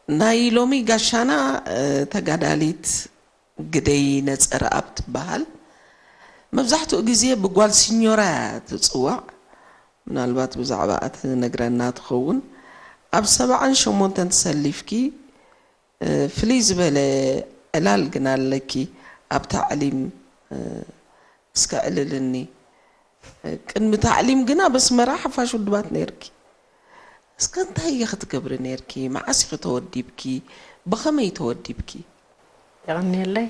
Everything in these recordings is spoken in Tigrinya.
ናይ ሎሚ ጋሻና ተጋዳሊት ግደይ ነጸረኣብ ትበሃል። መብዛሕትኡ ግዜ ብጓል ሲኞራ እያ ትጽዋዕ። ምናልባት ብዛዕባኣ ትነግረና ትኸውን። ኣብ ሰብዓን ሸሞንተን ተሰሊፍኪ፣ ፍልይ ዝበለ ዕላል ግን ኣለኪ ኣብ ታዕሊም። እስከ ዕልልኒ። ቅድሚ ታዕሊም ግን ኣብ ኣስመራ ሓፋሽ ውድባት ነይርኪ። እስከ እንታይ ኢኺ ትገብሪ ነይርኪ? መዓስ ኢኺ ተወዲብኪ? ብኸመይ ተወዲብኪ? የቐንየለይ።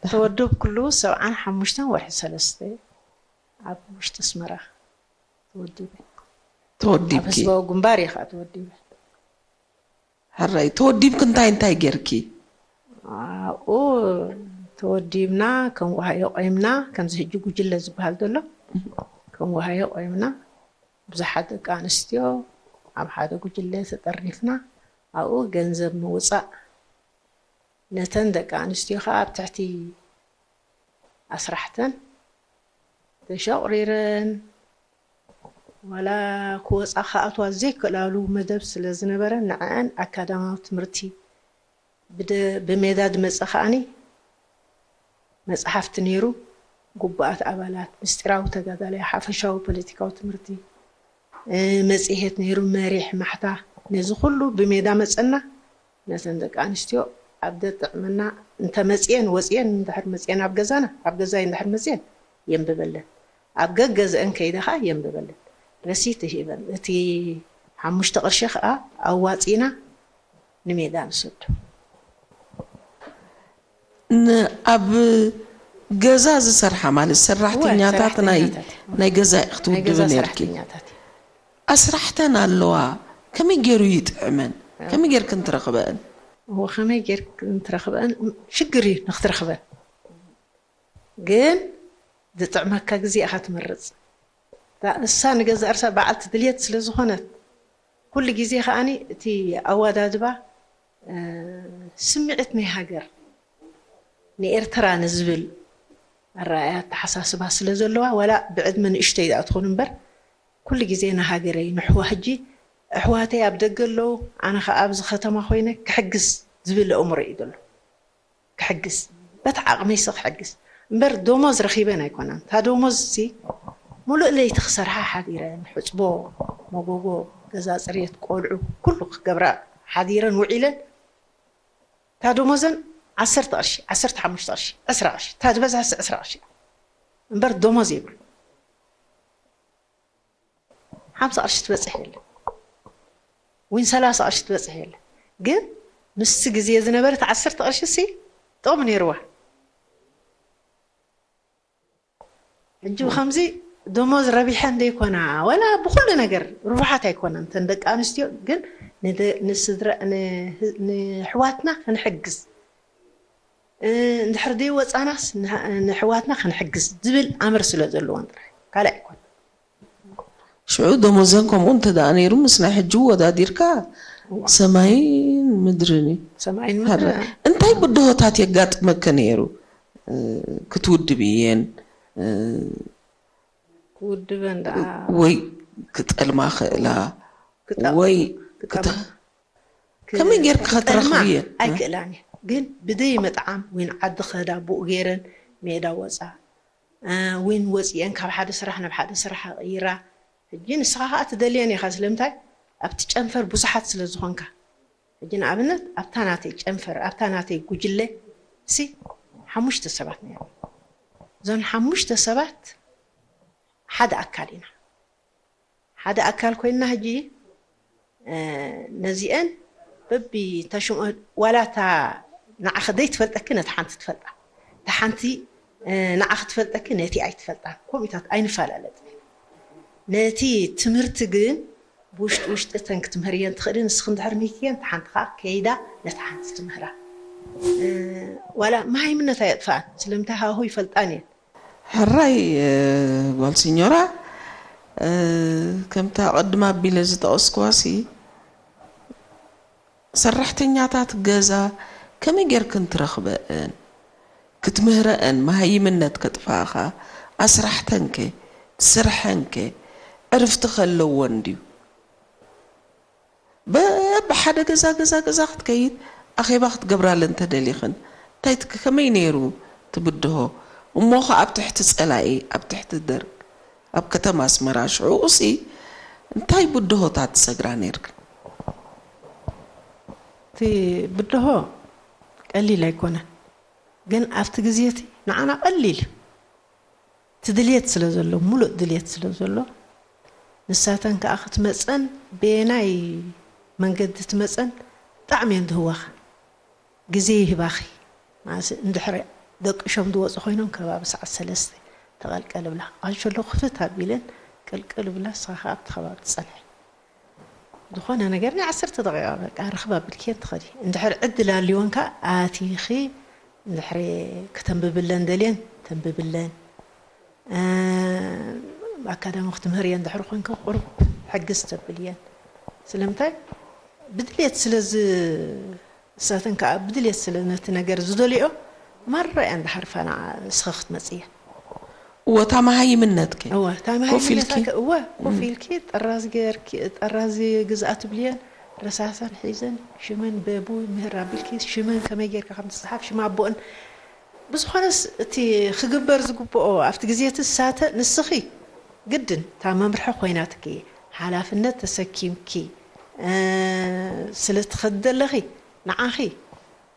ዝተወደብኩሉ ሰብዓን ሓሙሽተን ወርሒ ሰለስተ ኣብ ውሽጢ ኣስመራ ተወዲበ። ኣብ ተወዲብኪ? ህዝባዊ ግንባር እየ ከዓ ተወዲበ። ሕራይ፣ ተወዲብኪ እንታይ እንታይ ጌርኪ? ኣብኡ ተወዲብና፣ ከም ወሃዮ ቆይምና፣ ከምዚ ሕጂ ጉጅለ ዝበሃል ዘሎ፣ ከም ወሃዮ ቆይምና፣ ብዙሓት ደቂ ኣንስትዮ ኣብ ሓደ ጉጅለ ተጠርኒፍና፣ ኣብኡ ገንዘብ ምውፃእ፣ ነተን ደቂ ኣንስትዮ ከዓ ኣብ ትሕቲ ኣስራሕተን ተሸቑሪረን፣ ዋላ ክወፃ ክኣትዋ ዘይክእላሉ መደብ ስለ ዝነበረ፣ ንዐአን ኣካዳማዊ ትምህርቲ ብደ-፣ ብሜዳ ድመፀ ከኣኒ መፅሓፍቲ ነይሩ፣ ግቡኣት ኣባላት፣ ምስጢራዊ ተጋዳላይ፣ ሓፈሻዊ ፖለቲካዊ ትምህርቲ፣ እ፣ መፅሄት ነይሩ፣ መሪሕ ማሕታ። ነዚ ኩሉ ብሜዳ መፀና። ነተን ደቂ ኣንስትዮ ኣብ ደጥዕመና እንተመፅየን ወፅየን እንድሕር መፅየን ኣብ ገዛና፣ ኣብ ገዛይ እንድሕር መፅየን የንብበለን። ኣብ ገገዝአን ከይደ ከዓ የንብበለን። ረሲት ሂበን እቲ ሓሙሽተ ቅርሺ ከዓ ኣዋፂና ንሜዳ ንሰዶ። ን-፣ ኣብ ገዛ ዝሰርሓ ማለት ሰራሕተኛታት ናይ ሰራሕተኛታት። ናይ ገዛ ኢኺ ናይ ገዛ ትውድቢ ነርኪ። ሰራሕተኛታት እዩ። ኣስራሕተን ኣለዋ፣ ከመይ ገይሩ ይጥዕመን? ከመይ ጌርክን ትረኽበአን? እዎ ከመይ ጌርክን ትረኽበአን? ሽግር እዩ ንክትረኽበን፣ ግን ዝጥዕመካ ግዜ ኢኻ ትመርፅ። እታ እሳ ንገዛ እርሳ በዓልቲ ድልየት ስለ ዝኾነት፣ ኩሉ ግዜ ከኣኒ እቲ ኣወዳድባ፣ እ፣ ስምዒት ናይ ሃገር ንኤርትራ ንዝብል ኣረኣእያ ኣተሓሳስባ ስለ ዘለዋ፣ ዋላ ብዕድመ ንእሽተይ ደኣ ትኹን እምበር፣ ኩሉ ግዜ ንሃገረይ፣ ንሕዋ-፣ ሕጂ ኣሕዋተይ ኣብ ደገ ኣለዉ፣ ኣነ ኸኣ ኣብዚ ከተማ ኮይነ ክሕግዝ ዝብል ኣእምሮ እዩ ዘሎ። ክሕግዝ፣ በቲ ዓቕመይሲ ክሕግዝ እምበር፣ ደሞዝ ረኺበን ኣይኮናን። እታ ደሞዝ ሲ ሙሉእ ለይቲ ክሰርሓ ሓዲረን፣ ሕጽቦ፣ መጎጎ፣ ገዛ ጽርየት፣ ቆልዑ፣ ኩሉ ክገብራ ሓዲረን ውዒለን፣ እታ ደሞዘን ዓሰርተ ቅርሺ፣ ዓሰርተ ሓሙሽተ ቅርሺ፣ ዕስራ ቅርሺ፣ እታ ዝበዝሐሲ ዕስራ ቅርሺ እምበር ደሞዝ የብሉ። ሓምሳ ቅርሺ ትበጽሕ የለ፣ ዊን ሰላሳ ቅርሺ ትበጽሕ የለ። ግን ምስቲ ግዜ ዝነበረት ዓሰርተ ቅርሺ ሲ ጥቕሚ ነይርዋ። ሕጂ ብኸምዚ ደሞዝ ረቢሐን ዘይኮና፣ ወላ ብኹሉ ነገር ርቡሓት ኣይኮናን እተን ደቂ ኣንስትዮ። ግን ንደ-፣ ንስድራ፣ ንህ-፣ ንሕዋትና ክንሕግዝ፣ እ፣ እንድሕር ደይወፃናስ ንሕ-፣ ንሕዋትና ክንሕግዝ ዝብል ኣምር ስለ ዘለወን ጥራይ፣ ካልእ ኣይኮን። ሽዑ ደሞዘን ከምኡ እንተ ደኣ ነይሩ ምስ ናይ ሕጂ ወዳዲርካ ሰማይን ምድርን እዩ። ሰማይን ሃረ፣ ምድርን እንታይ ብድሆታት የጋጥመኪ ነይሩ? እ፣ ክትውድብ እየን፣ እ፣ ክውድበን ደኣ ወይ ክጠልማ ክእላ ክጠ-፣ ወይ ክጠልማ ክተ-፣ ከመይ ጌርኪ ክጠልማ ክትረኽብየ? ኣይክእላን እየ። ግን ብደይ መጥዓም ዊን ዓዲ ክኸዳ ብኡ ገይረን ሜዳ ወፃ፣ እ፣ ዊን ወፂአን ካብ ሓደ ስራሕ ናብ ሓደ ስራሕ ይቕይራ። ሕጂ ንስኻ ከዓ ትደልየን ኢኻ። ስለምንታይ? ኣብቲ ጨንፈር ብዙሓት ስለ ዝኾንካ። ሕጂ ንኣብነት ኣብታ ናተይ ጨንፈር፣ ኣብታ ናተይ ጉጅለ ሲ ሓሙሽተ ሰባት ነይሩ። እዞን ሓሙሽተ ሰባት ሓደ ኣካል ኢና። ሓደ ኣካል ኮይንና ሕጂ፣ እ፣ ነዚአን በቢ ተሽምኦ ዋላ እታ ንዓኺ ደይ ትፈልጠኪ ነቲ ሓንቲ ትፈልጣ፣ እታ ሓንቲ፣ እ፣ ንዓኺ ትፈልጠኪ ነቲ ኣይትፈልጣን። ከምኡታት ኣይንፈላለጥን። ነቲ ትምህርቲ ግን ብውሽጢ ውሽጢ እተን ክትምህርየን ትኽእሊ፣ ንስኺ እንድሕር ምህኪየን እታ ሓንቲ ከዓ ከይዳ ነታ ሓንቲ ትምህራ። እ፣ ዋላ መሃይምነት ኣየጥፍኣን፣ ስለምንታይ ሃሁ ይፈልጣን እየን። ሕራይ፣ እ፣ ጓል ሲኞራ፣ እ፣ ከምታ ቅድም ኣቢለ ዝጠቐስክዋሲ ሰራሕተኛታት ገዛ ከመይ ጌርክን ትረኽበአን? ክትምህረአን መሃይምነት ከጥፍኣኻ፣ ኣስራሕተንከ፣ ስርሐንከ ዕርፍቲ ከለወን ድዩ? በ-፣ በብሓደ ገዛ ገዛ ገዛ ክትከይድ ኣኼባ ክትገብራለን እንተደሊኽን እንታይ ትክ-፣ ከመይ ነይሩ ትብድሆ? እሞ ኸ ኣብ ትሕቲ ጸላኢ፣ ኣብ ትሕቲ ደርግ፣ ኣብ ከተማ ኣስመራ ሽዑ ሲ እንታይ ብድሆታት ትሰግራ ነይርክን? እቲ ብድሆ ቀሊል ኣይኮነን፣ ግን ኣብቲ ግዜ እቲ ንዓና ቀሊል እዩ። እቲ ድልየት ስለ ዘሎ፣ ሙሉእ ድልየት ስለ ዘሎ፣ ንሳተን ከዓ ክትመፀን በየናይ መንገዲ ትመፀን ብጣዕሚ እየን ዝህዋኻ። ግዜ ይህባኺ። ማለትሲ እንድሕሪ ደቂሾም ዝወፁ ኮይኖም ከባቢ ሰዓት ሰለስተ ተቐልቀል ብላ። ቃንሸሎ ክፍት ኣቢለን ቅልቅል ብላ ንስኻ ከዓ ኣብቲ ከባቢ ትፀንሒ። ዝኾነ ነገር ናይ ዓሰርተ ደቂቃ በቃ ርኽብ ኣቢልክየን ትኸዲ። እንድሕሪ ዕድል ኣልወን ከዓ ኣቲኺ እንድሕሪ ከተንብብለን ደልየን ተንብብለን። ኣካዳሚ ክትምህር እየን ድሕሪ ኮንከ ቁሩብ ሕግዝ ተብል እየን። ስለምንታይ ብድልየት ስለ ዝ እሳተን ከዓ ብድልየት ስለ ነቲ ነገር ዝደልዮ ማራ እየን ድሓርፋ ንዓ እስኸ ክትመፅእ እየን። እወ እታ መሃይምነት ከ እወ እታ ኮፍ ኢልኪ? መሃይምነታ ከ- እወ ኮፍ ኢልኪ ጠራዚ ገርኪ ጠራዚ ግዝኣ ትብልየን ረሳሰን ሒዘን ሽመን በቡ ምህር ኣቢልኪ ሽመን ከመይ ጌርካ ከም ትፅሓፍ ሽም ኣቦእን ብዝኾነስ እቲ ክግበር ዝግብኦ ኣብቲ ግዜ እቲ ሳተ ንስኺ ግድን እታ መምርሒ ኮይናትኪ ሓላፍነት ተሰኪምኪ ስለ ትኸዲ ዘለኺ ንዓኺ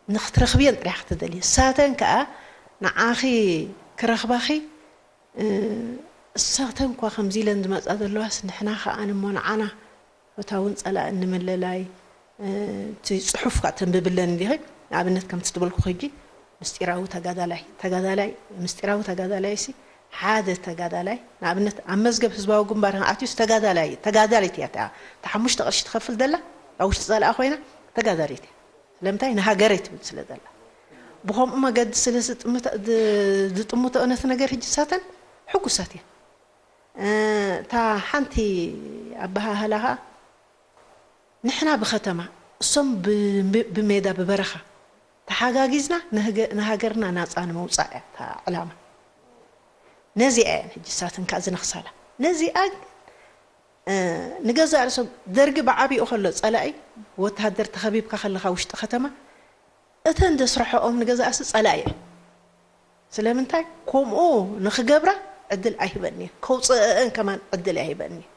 ንክትረኽብየን ጥራሕ ክትደልየ ሳተን ከዓ ንዓኺ ክረኽባኺ እሳተን እኳ ከምዚ ኢለን ዝመፃ ዘለዋስ ንሕና ከዓ ንሞ ንዓና ፈታውን ፀላእን ንምልላይ እቲ ፅሑፍ ከዓ ተንብብለን እንዲኺ ንኣብነት ከምቲ ዝበልኩ ሕጂ ምስጢራዊ ተጋዳላይ ተጋዳላይ ምስጢራዊ ተጋዳላይ ሲ ሓደ ተጋዳላይ ንኣብነት ኣብ መዝገብ ህዝባዊ ግንባር ኣትዩስ ተጋዳላይ ተጋዳሊት እያ እታ ሓሙሽተ ቅርሺ ትኸፍል ዘላ ኣብ ውሽጢ ፀላእ ኮይና ተጋዳሊት እያ ስለምንታይ ንሃገረይ ትብል ስለ ዘላ ብኸምኡ መገዲ ስለ ዝጥምተኦ ነቲ ነገር ሕጂ ሳተን ሕጉሳት እየን እታ ሓንቲ ኣበሃህላ ከዓ ንሕና ብኸተማ እሶም ብሜዳ ብበረኻ ተሓጋጊዝና ንሃገርና ናፃ ንምውፃእ እያ እታ ዕላማ ነዚኣ እየን ሕጂ ሳተን ከዓ ዝነኽሳላ ነዚኣ ግን ንገዛእ ርእሶም ደርጊ ብዓብይኡ ከሎ ፀላኢ ወተሃደር ተኸቢብካ ከለኻ ውሽጢ ከተማ እተን ዘስርሐኦም ንገዛእሲ ፀላኢ እየን ስለምንታይ ከምኡ ንክገብራ ዕድል ኣይህበን እየን ከውፅእአን ከማን ዕድል ኣይህበን እየን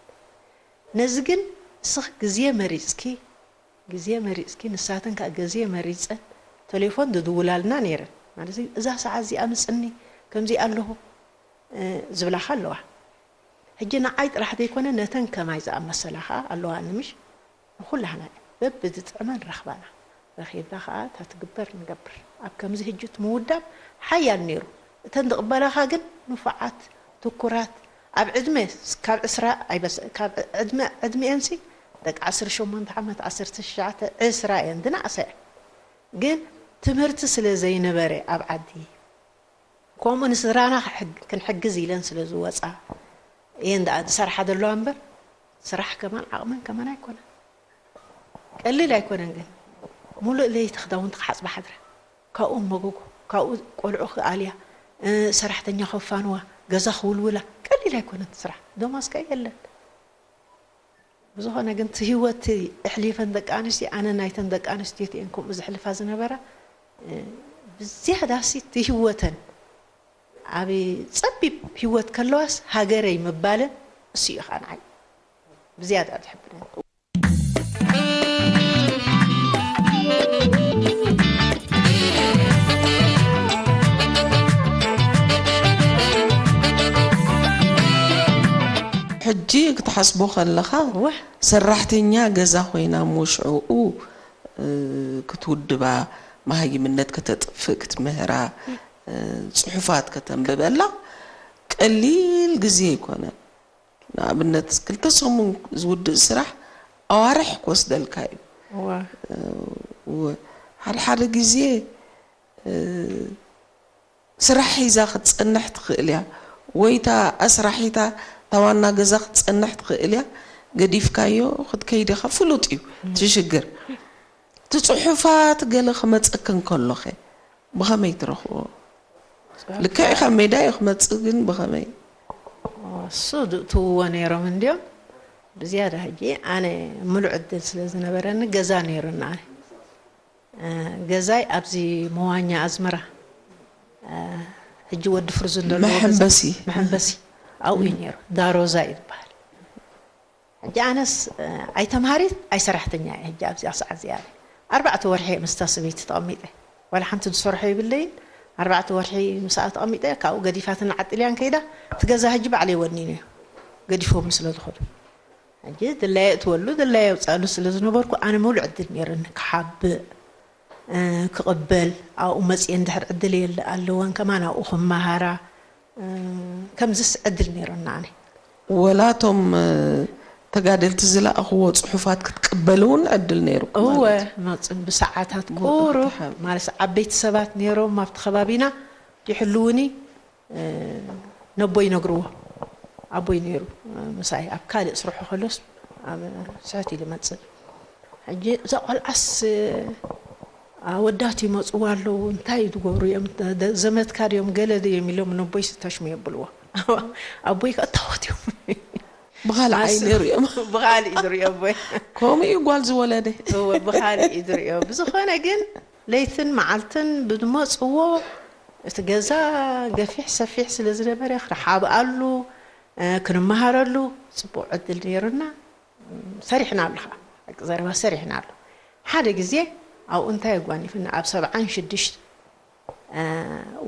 ነዚ ግን እስኺ ግዜ መሪፅኪ ግዜ መሪፅኪ ንሳተን ከዓ ግዜ መሪፀን ተሌፎን ዝድውላልና ነይረን ማለት እዛ ሰዓት እዚኣ ምፅኒ ከምዚ ኣለኹ ዝብላኻ ኣለዋ ሕጂ ንዓይ ጥራሕ ዘይኮነ ነተን ከማይ ዝኣመሰላ ከዓ ኣለዋ ንምሽ ንኩላህና በብዝጥዕመን ረኽባና ረኺብና ከዓ እታ ትግበር ንገብር ኣብ ከምዚ ህጂ እቲ ምውዳብ ሓያል ነይሩ እተን ዝቕበላኻ ግን ንፉዓት ትኩራት ኣብ ዕድመ ካብ ዕስራ ኣይበስ ካብ ዕድመ ዕድሜአንሲ ደቂ ዓሰርተ ሸሞንተ ዓመት ዓሰርተ ትሽዓተ ዕስራ እየን ዝነኣሳ እየን ግን ትምህርቲ ስለ ዘይነበረ ኣብ ዓዲ ከምኡ ንስድራና ክንሕግዝ ኢለን ስለ ዝወፃ እየን ደኣ ዝሰርሓ ዘለዋ እምበር ስራሕ ከማን ዓቕመን ከማን ኣይኮነን ቀሊል ኣይኮነን ግን ሙሉእ ለይቲ ክዳውንቲ ክሓፅባ ሓድራ ካብኡ መጎጎ ካብኡ ቆልዑ ክኣልያ ሰራሕተኛ ከፋንዋ ገዛ ክውልውላ ቀሊል ኣይኮነን ስራሕ ደሞዝ ከ የለን ብዝኾነ ግን እቲ ህይወት ኣሕሊፈን ደቂ ኣንስትዮ ኣነ ናይተን ደቂ ኣንስትዮ እየን ከምኡ ዘሕልፋ ዝነበራ ብዝያዳሲ እቲ ህይወተን ኣብ ፀቢብ ህይወት ከለዋስ ሃገረይ ምባለን እሱ እዩ ከዓ ንዓይ ብዝያዳ ዝሕብነኒ ሕጂ ክትሓስቦ ከለኻ ሰራሕተኛ ገዛ ኮይና እሞ ሽዕኡ ክትውድባ መሃይምነት ከተጥፍእ ክትምህራ ፅሑፋት ከተንብበላ ቀሊል ግዜ ኣይኮነን ንኣብነት ክልተ ሰሙን ዝውድእ ስራሕ ኣዋርሕ ክወስደልካ እዩ ሓደ ሓደ ግዜ ስራሕ ሒዛ ክትፀንሕ ትኽእል እያ ወይ እታ ኣስራሒታ እታ ዋና ገዛ ክትፀንሕ ትኽእል እያ ገዲፍካዮ ክትከይድ ኢኻ ፍሉጥ እዩ እቲ ሽግር እቲ ፅሑፋት ገለ ክመፀክን ከሎኸ ብኸመይ ትረኽቦ ልክዕ ካብ ሜዳ እዩ ክመፅእ ግን ብኸመይ እሱ ዝእትውዎ ነይሮም እንድዮም ብዝያዳ ሕጂ ኣነ ምሉእ ዕድል ስለ ዝነበረኒ ገዛ ነይሩና። ኣነ፣ እ፣ ገዛይ ኣብዚ መዋኛ ኣዝመራ፣ እ፣ ሕጂ ወዲ ፍርዙን ዘለዎ ገዛ፣ መሐንበሲ። መሐንበሲ ኣብኡ እዩ ነይሩ። ዳሮዛ እዩ ዝበሃል። ሕጂ ኣነስ፣ እ፣ ኣይተምሃሪት ኣይሰራሕተኛ እየ። ሕጂ ኣብዚኣ ሰዓት እዚኣ ኣርባዕተ ወርሒ እየ ምስታ ሰበይቲ ተቐሚጠ። ዋላ ሓንቲ ዝሰርሖ የብለይን። ኣርባዕተ ወርሒ ምስኣ ተቐሚጠ፣ ካብኡ ገዲፋትን ዓጥልያን ከይዳ፣ እቲ ገዛ ሕጂ ባዕለይ ወኒነዮ። ገዲፎም ስለ ዝኸዱ። ሕጂ ድላየ እትወሉ፣ ድላየ የውፅኣሉ ስለ ዝነበርኩ፣ ኣነ ሙሉእ ዕድል ነይሩኒ ክሓብእ፣ እ፣ ክቕበል፣ ኣብኡ መፅየ እንድሕር ዕድል የለ ኣለወን ከማን ኣብኡ ክመሃራ፣ እ፣ ከምዝስ ዕድል ነይሩና ኣነ። ወላ እቶም፣ እ፣ ተጋደልቲ ዝለኣኽዎ ፅሑፋት ክትቅበል እውን ዕድል ነይሩኩም እወ፣ ማለት እዩ። መፅን ብሰዓታት ጎ-፣ ቁሩብ ተሓብ-፣ ማለት ዓበይቲ ሰባት ነይሮም ኣብቲ ከባቢና ይሕልውኒ፣ እ፣ ነቦይ ይነግርዎ። ኣቦይ ነይሩ፣ እ፣ ምሳይ ኣብ ካልእ ስርሑ ከሎስ ኣብ ስሕት ኢሉ ይመፅእ። ሕጂ እዛ ቆልዓስ፣ እ፣ ኣወዳት ይመፅዋ ኣለዉ፣ እንታይ ዝገብሩ እዮም? ደ-፣ ዘመድካ ድዮም ገለ ድዮም ኢሎም ነቦይ ተሽሙ የብልዎ። ኣቦይ ከ እታወት እዮም። ብኻልእ ማስ-፣ ዓይኒ ይርእዮም። ብኻልእ እዩ ዝርእዮ ኣቦይ። ከምኡ እዩ ጓል ዝወለደ። እወ፣ ብኻልእ እዩ ዝርእዮ። ብዝኾነ ግን ለይትን መዓልትን ብዝመፅዎ እቲ ገዛ ገፊሕ ሰፊሕ ስለ ዝነበረ ክረሓብኣሉ፣ እ፣ ክንመሃረሉ ፅቡቕ ዕድል ነይሩና። ሰሪሕናሉ ኸዓ፣ ሓቂ ዘረባ ሰሪሕናሉ። ሓደ ግዜ ኣብኡ እንታይ ኣጓኒፍና፣ ኣብ ሰብዓን ሽዱሽተ፣ እ፣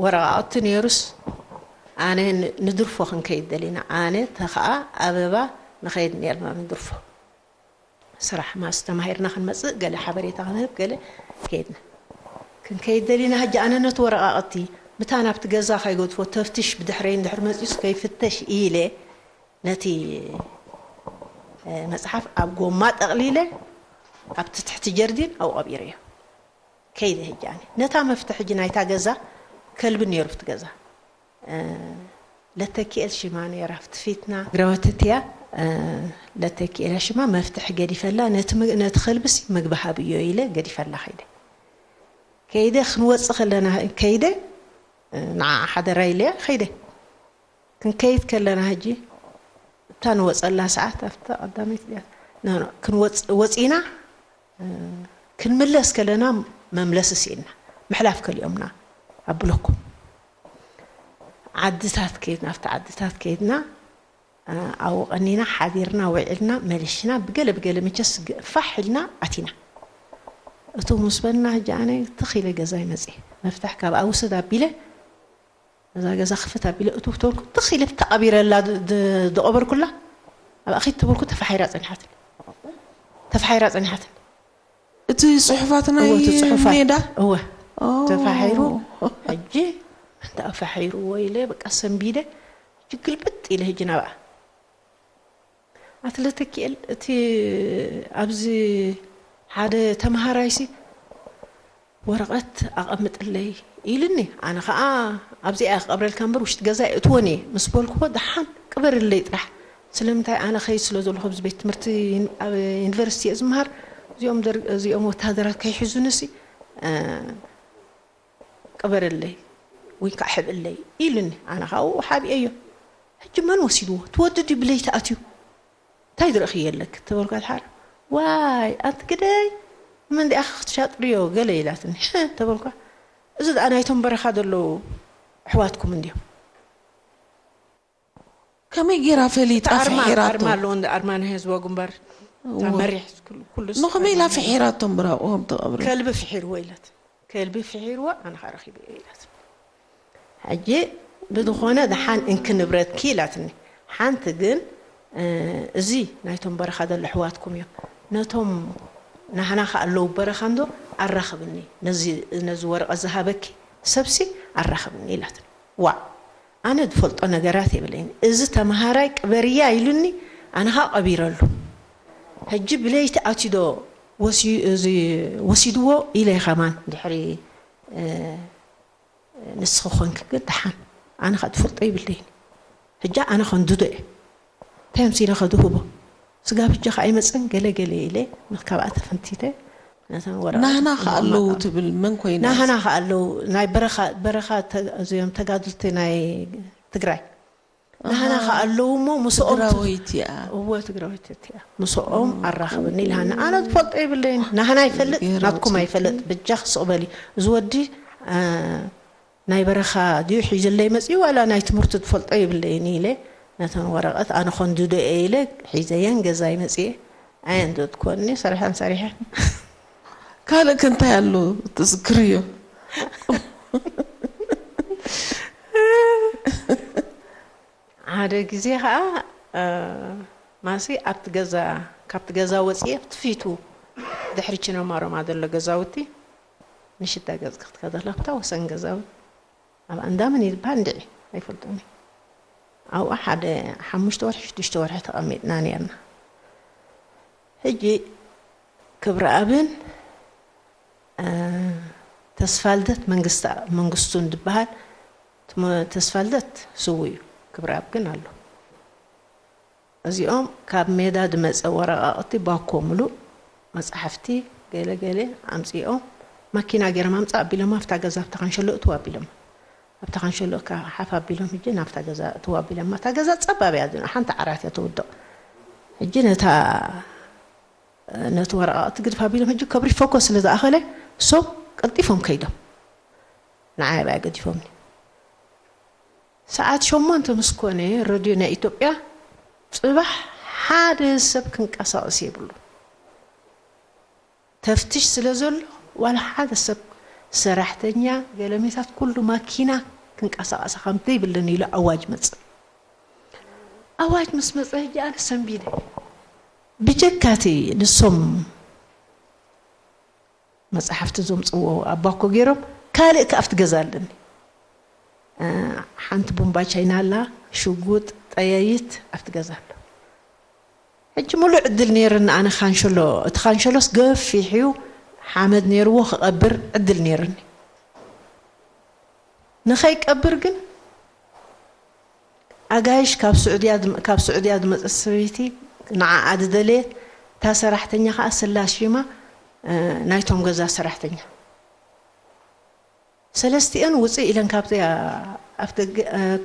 ወረቓቕቲ ነይሩስ፣ ኣነ ን-፣ ንድርፎ ክንከይድ ደሊና። ኣነ፣ ተኸኣ፣ ኣበባ ንኸይድ ነይርና ንድርፎ። ስራሕ ማስ ተማሂርና ክንመጽእ፣ ገለ ሓበሬታ ክንህብ፣ ገለ ከይድና። ክንከይድ ደሊና፣ ሕጂ ኣነ ነቲ ወረቓቕቲ፣ ምታ ናብቲ ገዛ ከይገድፎ፣ ተፍትሽ ብድሕረይ እንድሕር መጺኡስ ከይፍተሽ ኢለ፣ ነቲ፣ እ፣ መጽሓፍ ኣብ ጎማ ጠቕሊለ ኣብቲ ትሕቲ ጀርዲን ኣብኡ ቀቢረዮ። ከይደ ሕጂ ኣነ። ነታ መፍትሕ ሕጂ ናይታ ገዛ ከልቢ ነይሩ ኣብቲ ገዛ። እ፣ ለተኪኤል ሽማ ነይራ ኣብቲ ፊትና። ግራወተትያ፣ እ፣ ለተኪኤላ ሽማ መፍትሕ ገዲፈላ፣ ነቲ ም-፣ ነቲ ከልብሲ ምግቢ ሃብዮ ኢለ ገዲፈላ ከይደ። ከይደ ክንወጽእ ከለና፣ ከይደ፣ እ፣ ንዓ ሓደራ ኢለያ ከይደ። ክንከይድ ከለና ሕጂ፣ እታ ንወጸላ ሰዓት፣ ኣብታ ቀዳመይቲ ድያ? ኖ፣ ኖ፣ ክንወጽ-፣ ወጺና፣ እ፣ ክንምለስ ከለና መምለሲ ስኢንና። ምሕላፍ ከሊኦምና ኣብ ብሎኮም። ዓድታት ከይድና፣ ኣብቲ ዓድታት ከይድና፣ እ፣ ኣብኡ ቀኒና፣ ሓዲርና፣ ውዒልና፣ መሊሽና፣ ብገለ ብገለ መቸስ ግ-፣ ፋሕ ኢልና ኣቲና። እቱ ምስ በልና፣ ሕጂ ኣነ ትኽ ኢለ ገዛይ መጽየ። መፍትሕ ካብ ኣውስድ ኣቢለ፣ እዛ ገዛ ክፍት ኣቢለ እቱ ተበልኩ፣ ትኽ ኢለ ተቐቢረላ ድ-፣ ድ-፣ ዝቐበርኩላ፣ ኣብኣ ኺድ ተበልኩ፣ ተፋሒራ ጸኒሓትኒ። ተፋሒራ ጸኒሓትኒ። እቲ ጽሑፋት ናይ እወ፣ እቲ ጽሑፋት። ሜዳ? እወ። ኦ። ተፋሒሩ፣ ሕጂ እንተ ኣፋሒርዎ ኢለ በቃ ሰንቢደ፣ ሕጂ ግልብጥ ኢለ ሕጂ ናብኣ። ኣትለተኪኤል፣ እቲ ኣብዚ ሓደ ተመሃራይሲ ወረቐት ኣቐምጥለይ ኢሉኒ። ኣነ ኸኣ ኣብዚኣ እየ ክቐብረልካ እምበር ውሽጢ ገዛ ኣይእትዎን እየ ምስ በልክዎ፣ ደሓን ቅበርለይ ጥራሕ። ስለምንታይ ኣነ ኸይድ ስለ ዘለኹ ኣብዚ ቤት ትምህርቲ ዩኒ-፣ ኣብ ዩኒቨርሲቲ እየ ዝመሃር፣ እዚኦም ደር-፣ እዚኦም ወታደራት ከይሕዙንሲ፣ እ፣ ቅበርለይ ወይ ከዓ ሕብእለይ ኢሉኒ። ኣነ ኸኣ ሓቢኤዮ። ሕጂ መን ወሲድዎ? እቲ ወዲ ድዩ ብለይቲ ኣትዩ? እንታይ ዝረእኽዮ ኣለኪ? ተበልኳ። ድሓር፣ ዋይ፣ ኣንቲ ግደይ፣ መን ዲኣኺ ክትሻጥርዮ? ገለ ኢላትኒ። ተበልኳ። እዚ ደኣ ናይቶም በረኻ ዘለዉ ኣሕዋትኩም እንድዮም። ከመይ ጌራ ፈሊጣ? እቲ ኣርማ፣ ፍሒራቶ? ኣርማ ኣለዎ፣ እንደ ኣርማ ናይ ህዝባዊ ግንባር። እወ። እታ መሪሕ ኩሉ፣ ኩሉ ንኸመይ ኢላ ስፋ-፣ ፍሒራቶም ብራብኦም ተቐብረ? ከልቢ ፍሒርዎ ኢላት። ከልቢ ፍሒርዎ፣ ኣነ ኸኣ ረኺበዮ ኢላት። ሕጂ ብዝኾነ ደሓን እንኪ ንብረትኪ ኢላትኒ። ሓንቲ ግን፣ እ፣ እዚ ናይቶም በረኻ ዘሎ ኣሕዋትኩም እዮም። ነቶም ናህና ኸኣ ኣለዉ በረኻ እንዶ ኣራኽብኒ። ነዚ፣ ነዚ ወረቐት ዝሃበኪ ሰብሲ ኣራኽብኒ ኢላትኒ። ዋእ! ኣነ ዝፈልጦ ነገራት የብለይን። እዚ ተመሃራይ ቅበርያ ኢሉኒ፣ ኣነ ኸኣ ቀቢረሉ። ሕጂ ብለይቲ ኣትዩ ዶ ወሲ-፣ እዚ ወሲድዎ ኢለ ከማን ድሕሪ፣ እ፣ ንስኺ ኾንኪ ግን ደሓን፣ ኣነ ኸኣ ዝፈልጦ የብለይን። ሕጂ ኣነ ኸንድዶ እየ። እንታይ ኣምሲለ ኸ ዝህቦ? ስጋብ ሕጂ ኸኣ ኣይመጸን፣ ገለ ገለ ኢለ፣ ካብኣ ተፈንቲተ፣ ነተን ወረቐት ናህና ኸኣ ኣለዉ ትብል፣ መን ኮይና? ናህና ኸኣ ኣለዉ፣ ናይ በረኻ፣ በረኻ ተ-፣ እዚኦም ተጋድልቲ ናይ ትግራይ። ናህና ከ ኣለዉ እሞ ምስኦም ት- ትግራወይቲ እያ። እወ ትግራወይቲ እያ። ምስኦም ኣራኽብኒ ኢልሃኒ። ኣነ ዝፈልጦ የብለይን። ናህና ይፈልጥ፣ ገይራ ናትኩም ውፅኢት። ኣይፈልጥ። በጃ ክስቕ በሊ። እዚ ወዲ አ፣ ናይ በረኻ ድዩ ሒዝለይ መፅዩ ዋላ ናይ ትምህርቱ ዝፈልጦ የብለይን ኢለ ነተን ወረቐት ኣነ ኸንድዶ እየ ኢለ ሒዘየን ገዛይ መፅየ። ኣየን ዘትኮኒ ሰሪሐን ሰሪሐን። ካልእ ከ እንታይ ኣሎ ትዝክርዮ? ሓደ ግዜ ከዓ እ፣ ማሲ ኣብቲ ገዛ ካብቲ ገዛ ወፅየ ኣብቲ ፊቱ ድሕሪ ችነማሮማ ዘሎ ገዛውቲ ንሽዳ ገፅ ክትከደላ ኣብታ ወሰን ገዛውቲ ኣብ ኣንዳምን ይባል እንድዒ ኣይፈልጦም። ኣብኡ ሓደ ሓሙሽተ ወርሒ ሽዱሽተ ወርሒ ተቐሚጥና ነርና። ሕጂ ክብረኣብን ተስፋልደት መንግስቱን ዝበሃል፣ ተስፋልደት ስው እዩ፣ ክብረኣብ ግን ኣሎ። እዚኦም ካብ ሜዳ ዝመፀ ወረቓቕቲ ባኮ ምሉእ መፅሓፍቲ ገለ ገለ ኣምፂኦም ማኪና ገይሮም ኣምፃ ኣቢሎም ኣብታ ገዛ ኣብታ ካንሸሎ እትው ኣቢሎም ኣብታ ካንሸሎ ሓፍ ኣቢሎም ሕጂ ናብታ ገዛ እትው ኣቢሎም እታ ገዛ ፀባብ እያ ሓንቲ ዓራት እያ ተውድቕ። ሕጂ ነታ ነቲ ወረቓቕቲ ግድፍ ኣቢሎም ሕጂ ከብሪ ፎኮስ ስለ ዝኣኸለ እሶም ቀልጢፎም ከይዶም ንዓይ ኣብያ ገዲፎምኒ። ሰዓት ሸሞንተ ምስ ኮነ ረድዮ ናይ ኢትዮጵያ ፅባሕ ሓደ ሰብ ክንቀሳቐስ የብሉ ተፍትሽ ስለ ዘሎ ዋላ ሓደ ሰብ ሰራሕተኛ ገለሜታት ኩሉ ማኪና ክንቀሳቐሳ ከም ዘይብልን ኢሉ ኣዋጅ መፅእ። ኣዋጅ ምስ መፀ ሕጂ ኣነ ሰንቢደ ብጀካቲ ንሶም መፅሓፍቲ ዘምፅዎ ኣባኮ ገይሮም ካልእ ከ ኣብቲ ገዛ ኣለኒ ሓንቲ ቡምባ ቻይና ኣላ ሽጉጥ ጠያይት ኣብቲ ገዛ ኣሎ ሕጂ ሙሉእ ዕድል ነይርኒ ኣነ ካንሸሎ እቲ ካንሸሎስ ገፊሕ እዩ ሓመድ ነይርዎ ክቐብር ዕድል ነይርኒ ንኸይቀብር ግን ኣጋይሽ ካብ ስዑድያ ካብ ስዑድያ ዝመፀት ሰበይቲ ንዓኣ ዝደለየት እታ ሰራሕተኛ ከዓ ስላስ ሽማ ናይቶም ገዛ ሰራሕተኛ ሰለስቲአን ውፅእ ኢለን ካብዚ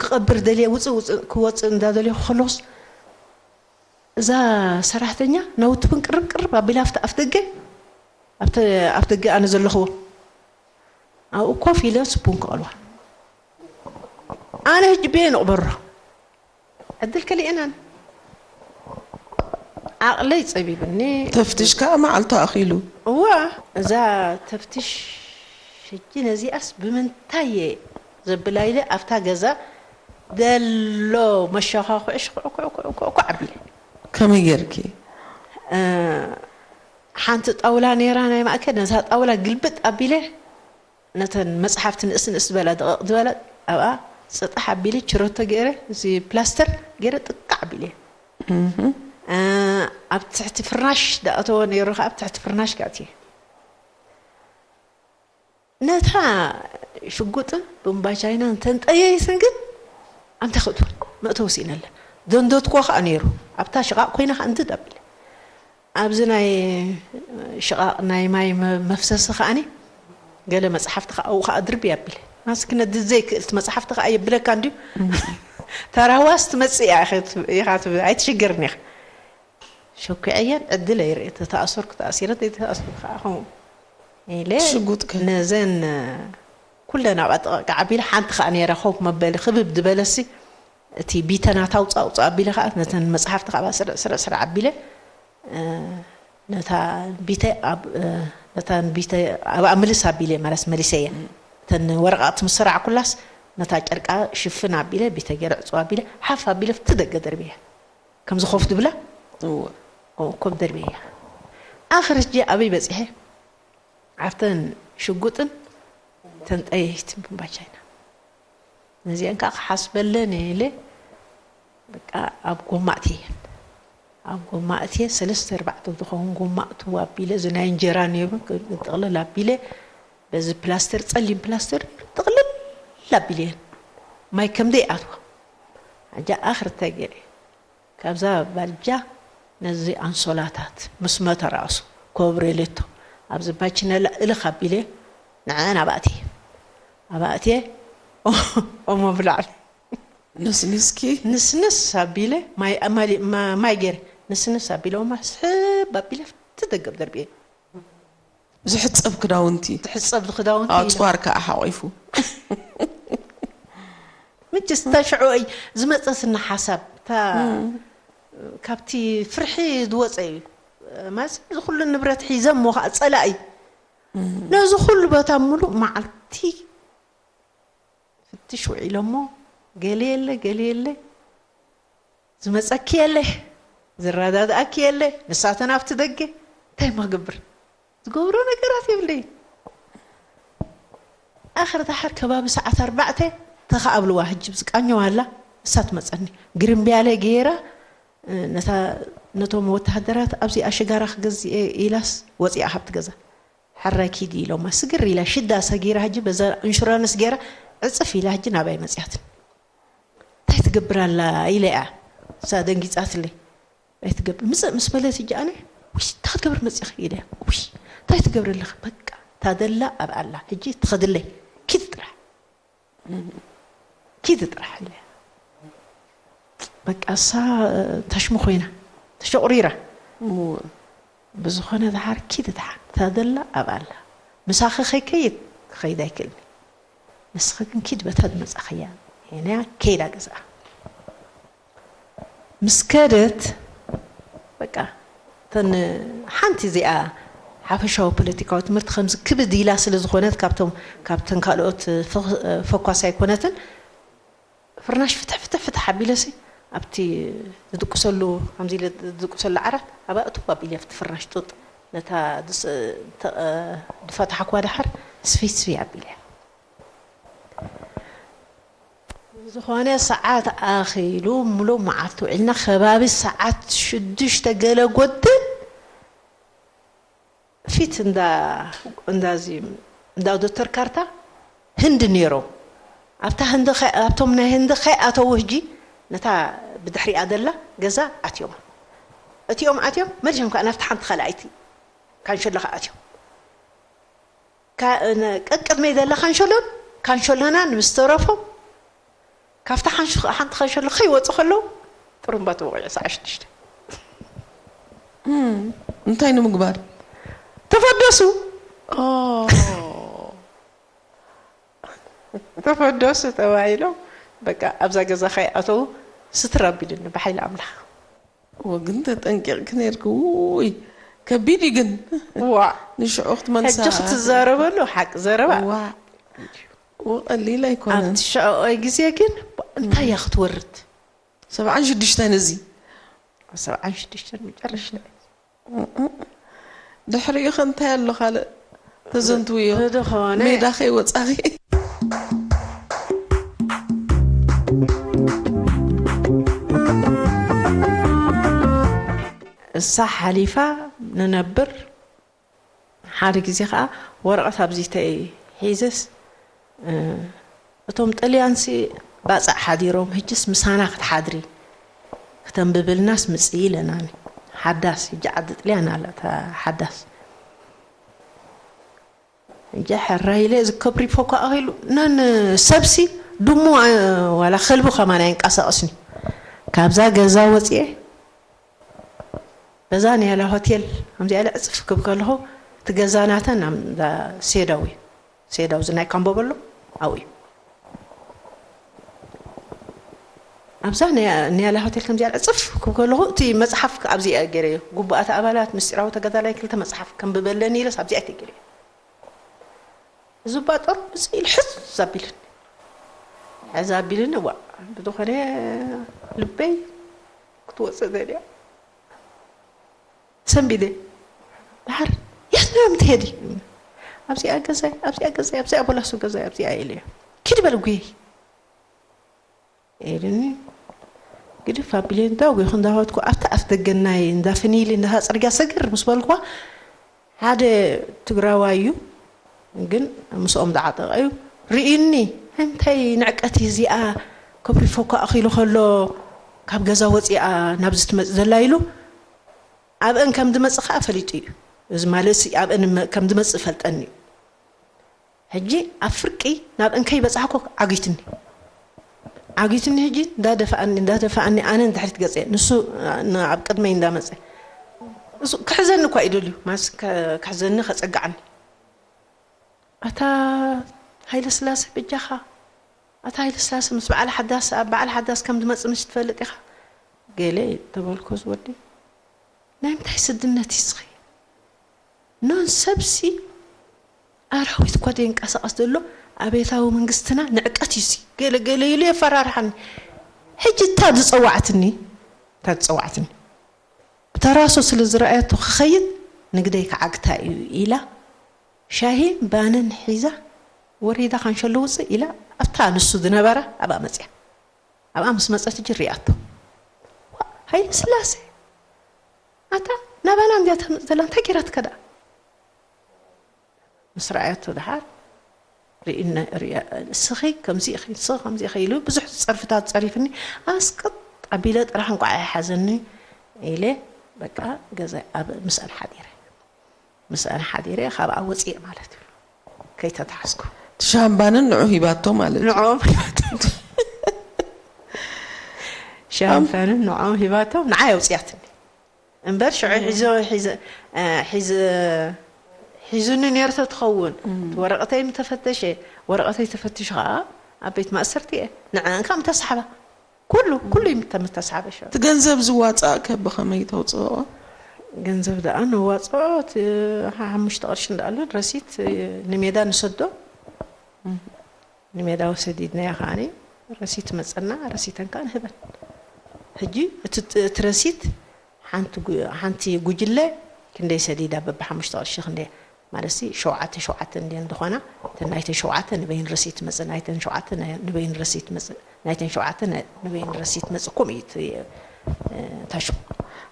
ክቐብር ደልየ ውፅእ ውፅእ ክወፅእ እንዳደልየ ከሎስ እዛ ሰራሕተኛ ናውቲ ውን ቅርብ ቅርብ ኣቢላ ኣብቲ ኣፍደገ ኣብቲ ኣፍደገ ኣነ ዘለኽዎ ኣብኡ ኮፍ ኢለ ስፑን ክቐልዋ ኣነ ሕጂ በየን እቕበሮ ዕድል ከሊአናን ዓቕለይ ፀቢብኒ ተፍትሽ ከዓ መዓልቱ ኣኺሉ እዋ እዛ ተፍትሽ ሕጂ ነዚኣስ ብምንታይ እየ ዘብላ ኢለ ኣብታ ገዛ ደሎ መሸኻኹዒ ሽኩዕኩዕኩዕኩዕ ኣቢለ ከመይ ጌርኪ እ፣ ሓንቲ ጣውላ ነይራ ናይ ማእከል ነዛ ጣውላ ግልብጥ ኣቢለ ነተን መፅሓፍቲ ንእስ ንእስ ዝበላ ደቐቕ ዝበላ ኣብኣ ፅጣሕ ኣቢለ ችረቶ ገይረ እዚ ፕላስተር ገይረ ጥቃዕ ኣቢለ እ፣ ኣብ ትሕቲ ፍርናሽ ዳእተወ ነይሩ ከዓ ኣብ ትሕቲ ፍርናሽ ጋእትየ ነታ ሽጉጥን ቡምባ ቻይናን ተንጠየይትን ግን ኣንታ ክትብል መእተዊ ስኢነላ። ዘንደትኩዋ ከኣ ነይሩ። ኣብታ ሽቓቕ ኮይነ ከኣ እንድድ ኣቢለ። ኣብዚ ናይ ሽቓቕ ናይ ማይ መፍሰሲ ከኣኒ ገለ መጽሓፍቲ ከኣ ኣብኡ ከኣ ድርብይ ኣቢለ። ማስኪ ነዲ ዘይክእል እቲ መጽሓፍቲ ከኣ የብለካ እንድዩ። ተራ ህዋስ ትመጽእ እያ ኢኻ ትብል ኣይትሽገርን ኢኻ። ሸኲዐየን ዕድል ኣይርኢ ተተኣሰርኩ ተኣሲረ ተይተኣስኩ ከዓ ከምኡ ኢለ ሽጉጥ ከ ነዘን ኩለን ኣብኣ ጥቓ ኣቢለ ሓንቲ ከዓ ነይራ ኮፍ መበሊ ክብብ ዝበለሲ እቲ ቢተ ናታ ውፃእ ውፃእ ኣቢለ ከዓ ነተን መፅሓፍቲ ከዓ ስርዕ ስርዕ ስርዕ ኣቢለ ነታ ቢተ ኣብ ነታ ቢተ ኣብኣ ምልስ ኣቢለ ማለት መሊሰየ እተን ወረቃቅቲ ምስ ሰራዕኩላስ ነታ ጨርቃ ሽፍን ኣቢለ ቢተ ገይረ ዕፅዋ ኣቢለ ሓፍ ኣቢለ ፍቲ ደገ ደርብየ ከምዚ ኮፍ ድብላ እወ። ኮፍ ደርብያ ኣኽርጂ ኣበይ በፂሐ ኣብተን ሽጉጥን ተን ጠየይትን ብምባቻ ኢና ነዚአን ከዓ ክሓስበለን ኢለ በቃ ኣብ ጎማ እትየን ኣብ ጎማ እትየ ሰለስተ ኣርባዕተ ዝኸውን ጎማ እትው ኣቢለ እዚ ናይ እንጀራ ነይሩ ጥቕልል ኣቢለ በዚ ፕላስተር ፀሊም ፕላስተር ጥቕልል ኣቢለየን ማይ ከምደይ ኣትዋ ኣጃ ኣኽርተ ገይረ ካብዛ ባልጃ ነዚ ኣንሶላታት ምስ መተራእሱ ኮብሬሌቶ ኣብዚ ባችነላ እልኽ ኣቢለ ንዐን ኣባእትየ ኣባእትየ ኦሞ ብላዕሊ ንስንስኪ ንስንስ ኣቢለ ማይ ኣማሊ- ማ- ማይ ገይረ ንስንስ ኣቢለ ወማ ስሕብ ኣቢለ ኣብቲ ደገብ ደርብየ። ዝሕጸብ ክዳውንቲ ትሕጸብ ክዳውንቲ ኢለ። ኣጽዋር ከኣ ሓቂፉ። ምችስ እታ ሽዑ እይ ዝመጸስና ሓሳብ እታ ካብቲ ፍርሒ ዝወፀ እዩ። ማለት እዚ ኩሉ ንብረት ሒዘ እሞ ከዓ ፀላኢ ነዚ ኩሉ ቦታ ሙሉእ መዓልቲ ፍትሽ ውዒሎሞ ገለ የለ ገለ የለ ዝመፀኪ የለ ዝረዳድኣኪ የለ ንሳተን ኣብቲ ደገ እንታይ ማ ገብር ዝገብሮ ነገራት የብለይ። ኣኽር ዳሕር ከባቢ ሰዓት ኣርባዕተ ተኸኣብልዋ ህጂ ዝቃኘዋ ኣላ እሳ ትመፀኒ ግርምብያለ ገይራ ነቶም ወተሃደራት ኣብዚኣ ሽጋራ ክገዝእ ኢላስ ወፂኣ ካብቲ ገዛ ሕራይ ኪዲ ኢሎማ ስግር ኢላ ሽዳ ሰጊራ ህጂ በዛ ኢንሹራንስ ገይራ ዕፅፍ ኢላ ህጂ ናባይ መፅያትኒ። እንታይ ትገብር ኣላ ኢለ እያ እሳ ደንጊፃትለይ። እንታይ ትገብር ምፅእ ምስ በለት እጂ ኣነ ውይ እንታይ ክትገብር መፂኺ ኢለ ውይ እንታይ ትገብር ኣለኺ በቃ ታደላ ኣብ ኣላ ሕጂ ትኸድለይ ኪድ ጥራሕ ኪድ ጥራሕ ኢለ በቃ እሳ ተሽሚ ኮይና ተሸቑሪራ ብዝኾነ ድሓር ኪድ ድሓር ታደላ ኣብ ኣላ ምሳኺ ከይከይድ ክኸይድ ኣይክእልኒ ንስኺ ግን ኪድ በታ ዝመፃኽያ ሄነያ ከይዳ ገዝኣ ምስ ከደት በቃ እተን ሓንቲ እዚኣ ሓፈሻዊ ፖለቲካዊ ትምህርቲ ከምዚ ክብድ ኢላ ስለ ዝኾነት ካብቶም ካብተን ካልኦት ፈኳስ ኣይኮነትን ፍርናሽ ፍትሕ ፍትሕ ፍትሕ ኣቢለሲ ኣብቲ ዝድቅሰሉ ከምዚ ኢለ ዝድቅሰሉ ዓራት ኣብኣ እትው ኣቢለ ኣብቲ ፍርናሽ ጡጥ ነታ ድፈታሓኳ ድሓር ስፍይ ስፍይ ኣቢለ ዝኾነ ሰዓት ኣኺሉ ሙሉእ መዓልቲ ውዒልና ከባቢ ሰዓት ሽዱሽተ ገለ ጎድል ፊት እንዳ እንዳዚ እንዳ ዶክተር ካርታ ህንዲ ነይሮም ኣብታ ህንዲ ከ- ኣብቶም ናይ ህንዲ ከይኣተው ህጂ ነታ ብድሕሪኣ ደላ ገዛ ኣትዮም እቲኦም ኣትዮም መሊሶም ከዓ ናብቲ ሓንቲ ካልኣይቲ ካንሸሎ ከዓ ኣትዮም ቀቅድመይ ዘላ ካንሸሎን ካንሸሎናን ምስ ተረፎም ካብታ ሓንቲ ካንሸሎ ከይወፁ ከለዉ ጥሩምባ ተወቂዑ ሰዓ ሽዱሽተ እንታይ ንምግባር ተፈደሱ ተፈደሱ ተባሂሎም በቃ ኣብዛ ገዛ ከይኣተዉ ስትር ኣቢሉኒ ብሓይሊ ኣምላኽ ወግን ተጠንቂቕኪ ነርኪ ውይ ከቢድ እዩ ግን ዋ ንሽዑ ክትመልሳ ሕጂ ክትዛረበሉ ሓቂ ዘረባ ዋ ወቀሊል ኣይኮነን ኣብቲ ሽዕኦይ ግዜ ግን እንታይ እያ ክትወርድ ሰብዓን ሽዱሽተን እዚ ሰብዓን ሽዱሽተን መጨረሻ ድሕሪኡ ከ እንታይ ኣሎ ካልእ ተዘንትውዮ ዝኾነ ሜዳ ከይወፃኺ እሳ ሓሊፋ ንነብር ሓደ ግዜ ከዓ ወረቐት ኣብዚተይ ሒዘስ እቶም ጥልያንሲ ባፃዕ ሓዲሮም ህጅስ ምሳና ክትሓድሪ ክተንብብልናስ ምፅኢ ኢለናኒ ሓዳስ ህጂ ዓዲ ጥልያን ኣላ እታ ሓዳስ እንጂ ሕራይ ኢለ እዚ ከብሪ ፎኮ ኣኺሉ ነን ሰብሲ ድሙ ዋላ ከልቢ ከማን ኣይንቀሳቐስኒ ካብዛ ገዛ ወፅኤ በዛ ንያላ ሆቴል ከምዚኣ ኢለ ዕፅፍ ክብ ከለኹ እቲ ገዛ ናተን ኣብ እንዳ ሴዳው እዩ ሴዳው እዚ ናይ ካምቦበሎ ኣብኡ እዩ ኣብዛ ንያላ ሆቴል ከምዚኣ ዕፅፍ ክብ ከለኹ እቲ መፅሓፍ ኣብዚኣ ገይረዮ ጉቡኣት ኣባላት ምስጢራዊ ተጋዳላይ ክልተ መፅሓፍ ከንብበለኒ ኢለስ ኣብዚኣ ተገይረዮ እዚ ባጦር እዚ ኢሉ ሕዝ ኣቢልኒ ሕዝ ኣቢልኒ ዋ ብዝኾነ ልበይ ክትወፅእ ደልያ ሰንቢደ ድሓር የት ነው የምትሄዲ ኣብዚኣ ገዛይ ኣብዚኣ ገዛይ ኣብዚኣ ቦላሶ ገዛይ ኣብዚኣ ኢለዮ ኪድ በል ጉየይ ኢሉኒ ግድፍ ኣቢለ እንዳጉኹ እንዳኸድኩ ኣብቲ ኣፍ ደገ ናይ እንዳ ፍኒል እንዳታ ፅርግያ ሰግር ምስ በልኩዋ ሓደ ትግራዋይ እዩ ግን ምስኦም ዝዓጠቐ እዩ ርእዩኒ እንታይ ንዕቀት እዚኣ ከብሪፎ እኮ ኣኺሉ ከሎ ካብ ገዛ ወፂኣ ናብዚ ትመፅእ ዘላ ኢሉ ኣብአን ከም ዝመፅእ ከዓ ፈሊጡ እዩ እዚ ማለት ኣብአን ከም ዝመፅእ ፈልጠኒ እዩ ሕጂ ኣብ ፍርቂ ናብ እንከይ በጻሕኮ ዓጊትኒ ዓጊትኒ ሕጂ እንዳደፋኣኒ እንዳደፋኣኒ ኣነ ንድሕሪት ገጸ ንሱ ኣብ ቅድመይ እንዳመጸ እሱ ክሕዘኒ እኳ ይደልዩ ማስ ክሕዘኒ ከጸጋዓኒ ኣታ ሃይለ ስላሴ በጃኻ ኣታ ሃይለ ስላሴ ምስ በዓል ሓዳስ ኣብ በዓል ሓዳስ ከም ዝመጽእ ምስ ትፈልጥ ኢኻ ገለ ተበልኮ ዝወዲ ናይ ምንታይ ስድነት እዩ ስኺ ኖን ሰብሲ ኣራዊት እኳ ደንቀሳቐስ ዘሎ ኣቤታዊ መንግስትና ንዕቀት እዩ ሲ ገለ ገለ ኢሉ የፈራርሓኒ ሕጂ እታ ዝፀዋዕትኒ እታ ዝፀዋዕትኒ ብተራሶ ስለ ዝረኣየቶ ክኸይድ ንግደይ ክዓግታ እዩ ኢላ ሻሂን ባንን ሒዛ ወሪዳ ካንሸሎ ውፅእ ኢላ ኣብታ ንሱ ዝነበራ ኣብኣ መፅያ ኣብኣ ምስ መፀት እጂ ሪኣቶ ሃይለ ስላሴ ኣታ ናባና እንድያ ተምፅእ ዘላ እንታይ ገይራትካ ደኣ ምስ ረኣያቶ ደሓር ርእዩና- ርእያ- ንስኺ ከምዚ ኢኺ ንስኺ ከምዚ ኢኺ ኢሉ ብዙሕ ፀርፍታት ፀሪፍኒ ኣስቅጥ ኣቢለ ጥራሕ እንቋዕ ኣይሓዘኒ ኢለ በቃ ገዛ ኣብ ምስኣን ሓዲረ ምስኣን ሓዲረ ካብኣ ወፅየ ማለት እዩ ከይተታሓዝኩ ሻምባንን ንዑ ሂባቶ ማለት እዩ። ንዕኦም ሂባቶም ሻምፓንን ንዕኦም ሂባቶም ንዓይ ኣውፅያትኒ እምበር ሽዑ ሒዞ ሒዘ እ፣ ሒዘ ሒዙኒ ነይሩ ተትኸውን እቲ ወረቐተይ ምተፈተሸ ወረቐተይ ተፈቲሹ ከዓ ኣብ ቤት ማእሰርቲ እየ ንዕአን ከዓ ምተሳሕባ ኩሉ ኩሉ እዩ ምተ- ምተሳሕበ ሽዑ እቲ ገንዘብ ዝዋፃእ ከ ብኸመይ ተውፅኦ? ገንዘብ ደኣ ነዋፅኦ እቲ ሓሙሽተ ቅርሺ እንዳኣለን ረሲት ንሜዳ ንሰዶ ንሜዳ ወሰዲድናዮ ከዓኒ ረሲት መፀና ረሲተን ከዓ ንህበን ሕጂ እቲ እቲ ረሲት ሓንቲ ጉ- ሓንቲ ጉጅለ ክንደይ ሰዲዳ በብሓሙሽተ ቅርሺ ክንደይ ማለት ሲ ሸውዓተ ሸውዓተ እንድየን ዝኾና እተን ናይተን ሸውዓተ ንበይን ረሲት መፀ ናይተን ሸውዓተ ናይ- ንበይን ረሲት መፀ ናይተን ሸውዓተ ናይ- ንበይን ረሲት መፀ ከምኡ እዩ እቲ እ፣ ታሹ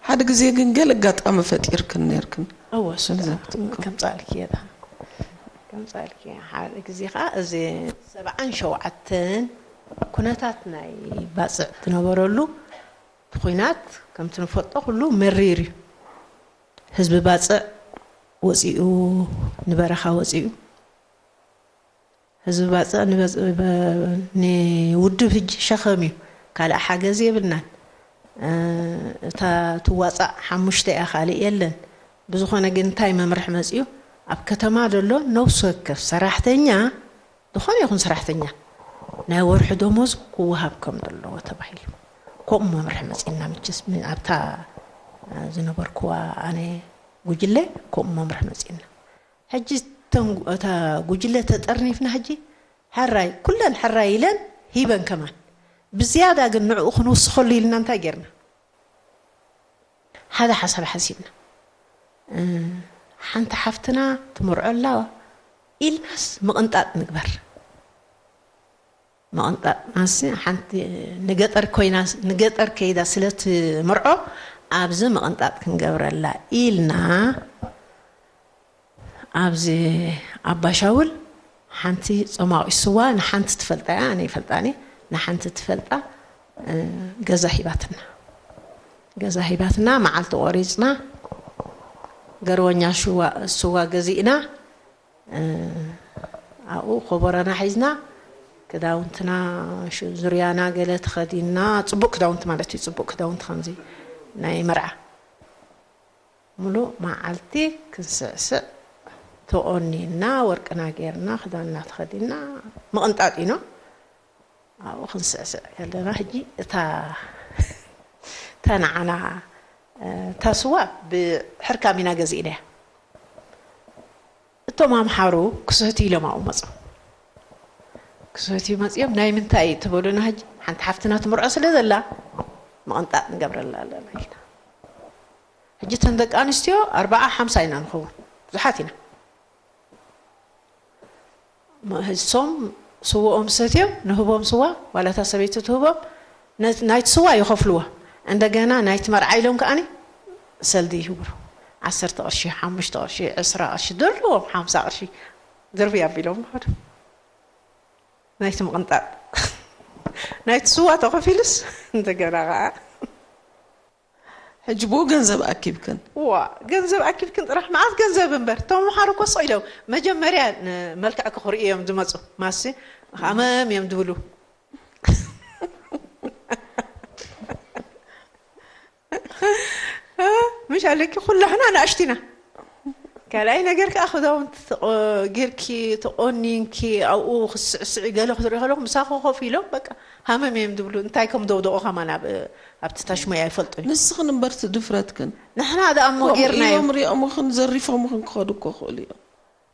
ሓደ ግዜ ግን ገለ ኣጋጣሚ ፈጢርክን ነይርክን እወ እሱ ገንዘብ ከምፃልኪ እየ ከምፃልኪ ሓደ ግዜ ከዓ እዚ ሰብዓን ሸውዓተን ኩነታት ናይ ባፅዕ ዝነበረሉ እቲ ኩናት ከምቲ ንፈልጦ ኩሉ መሪር እዩ ህዝቢ ባፅዕ ወፂኡ ንበረኻ ወፂኡ ህዝቢ ባፅዕ ንበ- በ- ንውድብ ህጂ ሸኸም እዩ ካልእ ሓገዝ የብልናን እ፣ እታ ትዋፃእ ሓሙሽተ እያ ካልእ የለን ብዝኾነ ግን እንታይ መምርሒ መፅኡ ኣብ ከተማ ዘሎ ነፍሲ ወከፍ ሰራሕተኛ ዝኾነ ይኹን ሰራሕተኛ ናይ ወርሒ ደሞዝ ክወሃብ ከም ዘለዎ ተባሂሉ ከምኡ መምርሒ መፂና መቸስ ምን- ኣብታ እ፣ ዝነበርኩዋ ኣነ ጉጅለ ከምኡ መምርሒ መፂና ሕጂ እተን እታ ጉጅለ ተጠርኒፍና ሕጂ ሕራይ ኩለን ሕራይ ኢለን ሂበን ከማን ብዝያዳ ግን ንዕኡ ክንውስኸሉ ኢልና እንታይ ጌርና ሓደ ሓሳብ ሓሲብና ሓንቲ ሓፍትና ትምርዖ ኣላ ኢልናስ ምቕንጣጥ ንግበር ምቕንጣጥ ማሲ ሓንቲ ንገጠር ኮይና ንገጠር ከይዳ ስለ ትምርዖ ኣብዚ ምቕንጣጥ ክንገብረላ ኢልና ኣብዚ ኣባሻውል ሓንቲ ጾማዊ ስዋ ንሓንቲ ትፈልጣ እያ ኣነ ይፈልጣኒ ንሓንቲ ትፈልጣ ገዛ ሂባትና ገዛ ሂባትና መዓልቲ ቆሪፅና ገርወኛ ስዋ ገዚእና ኣብኡ ኮቦረና ሒዝና ክዳውንትና ዙርያና ገለ ተኸዲንና ፅቡቅ ክዳውንቲ ማለት እዩ ፅቡቅ ክዳውንቲ ከምዚ ናይ መርዓ ምሉእ መዓልቲ ክንስዕስዕ ተቖኒንና ወርቅና ጌርና ክዳንና ተኸዲንና ምቕንጣጥ ኢኖ ኣብኡ ክንስዕስዕ ከለና ሕጂ እታ እታ ንዓና እታ ስዋ ብሕርካም ኢና ገዚእናያ እቶም ኣምሓሩ ክስህቱ ኢሎም ኣብኡ መፁ ክስህቱ መፅኦም ናይ ምንታይ እዩ ተበሉና ሕጂ ሓንቲ ሓፍትና ትምርዖ ስለ ዘላ ምቕንጣጥ ንገብረላ ኣለና ኢልና ሕጂ እተን ደቂ ኣንስትዮ ኣርባዓ ሓምሳ ኢና ንኸውን ብዙሓት ኢና እሶም ስወኦም ሰትዮም ንህቦም ስዋ ዋላ እታ ሰበይቲ ትህቦም ናይቲ ስዋ ይኸፍልዋ እንደገና ናይቲ መርዓ ኢሎም ከዓኒ ሰልዲ ይህብሩ ዓሰርተ ቅርሺ ሓሙሽተ ቅርሺ ዕስራ ቅርሺ ደለዎም ሓምሳ ቅርሺ ድርቢ ኣቢሎም ምኸዱ ናይቲ ምቕንጣጥ ናይቲ ስዋ ተኸፊሉስ እንደገና ከዓ ሕጂ ብኡ ገንዘብ ኣኪብክን። እዋ ገንዘብ ኣኪብክን ጥራሕ መዓት ገንዘብ እምበር ተምሓሩ እኮ ስቕ ኢሎም መጀመርያ ንመልክዕኪ ክርእዩ እዮም ዝመፁ ማሲ ሃመም እዮም ዝብሉ ምሽ ኣለኪ ኩላሕና ንኣሽቲና። ካልኣይ ነገር ከዓ ክዳውንቲ ተቆ- ጌርኪ ተቆኒንኪ ኣብኡ ክስዕስዒ ገለ ክትርኢ ከለኹ ምሳኹ ኮፍ ኢሎም በቃ ሃመም እዮም ዝብሉ። እንታይ ከም ደውደቑ ከማን ኣብ ኣብቲ ታሽሞይ ኣይፈልጡን። ንስኽን እምበር እቲ ድፍረትክን። ንሕና ደኣ እሞ ከምኡ ጌርናዮ። ኢሎም ሪኦምኽን ዘሪፎምኽን ክኸዱ እኮ ክኽእሉ እዮም።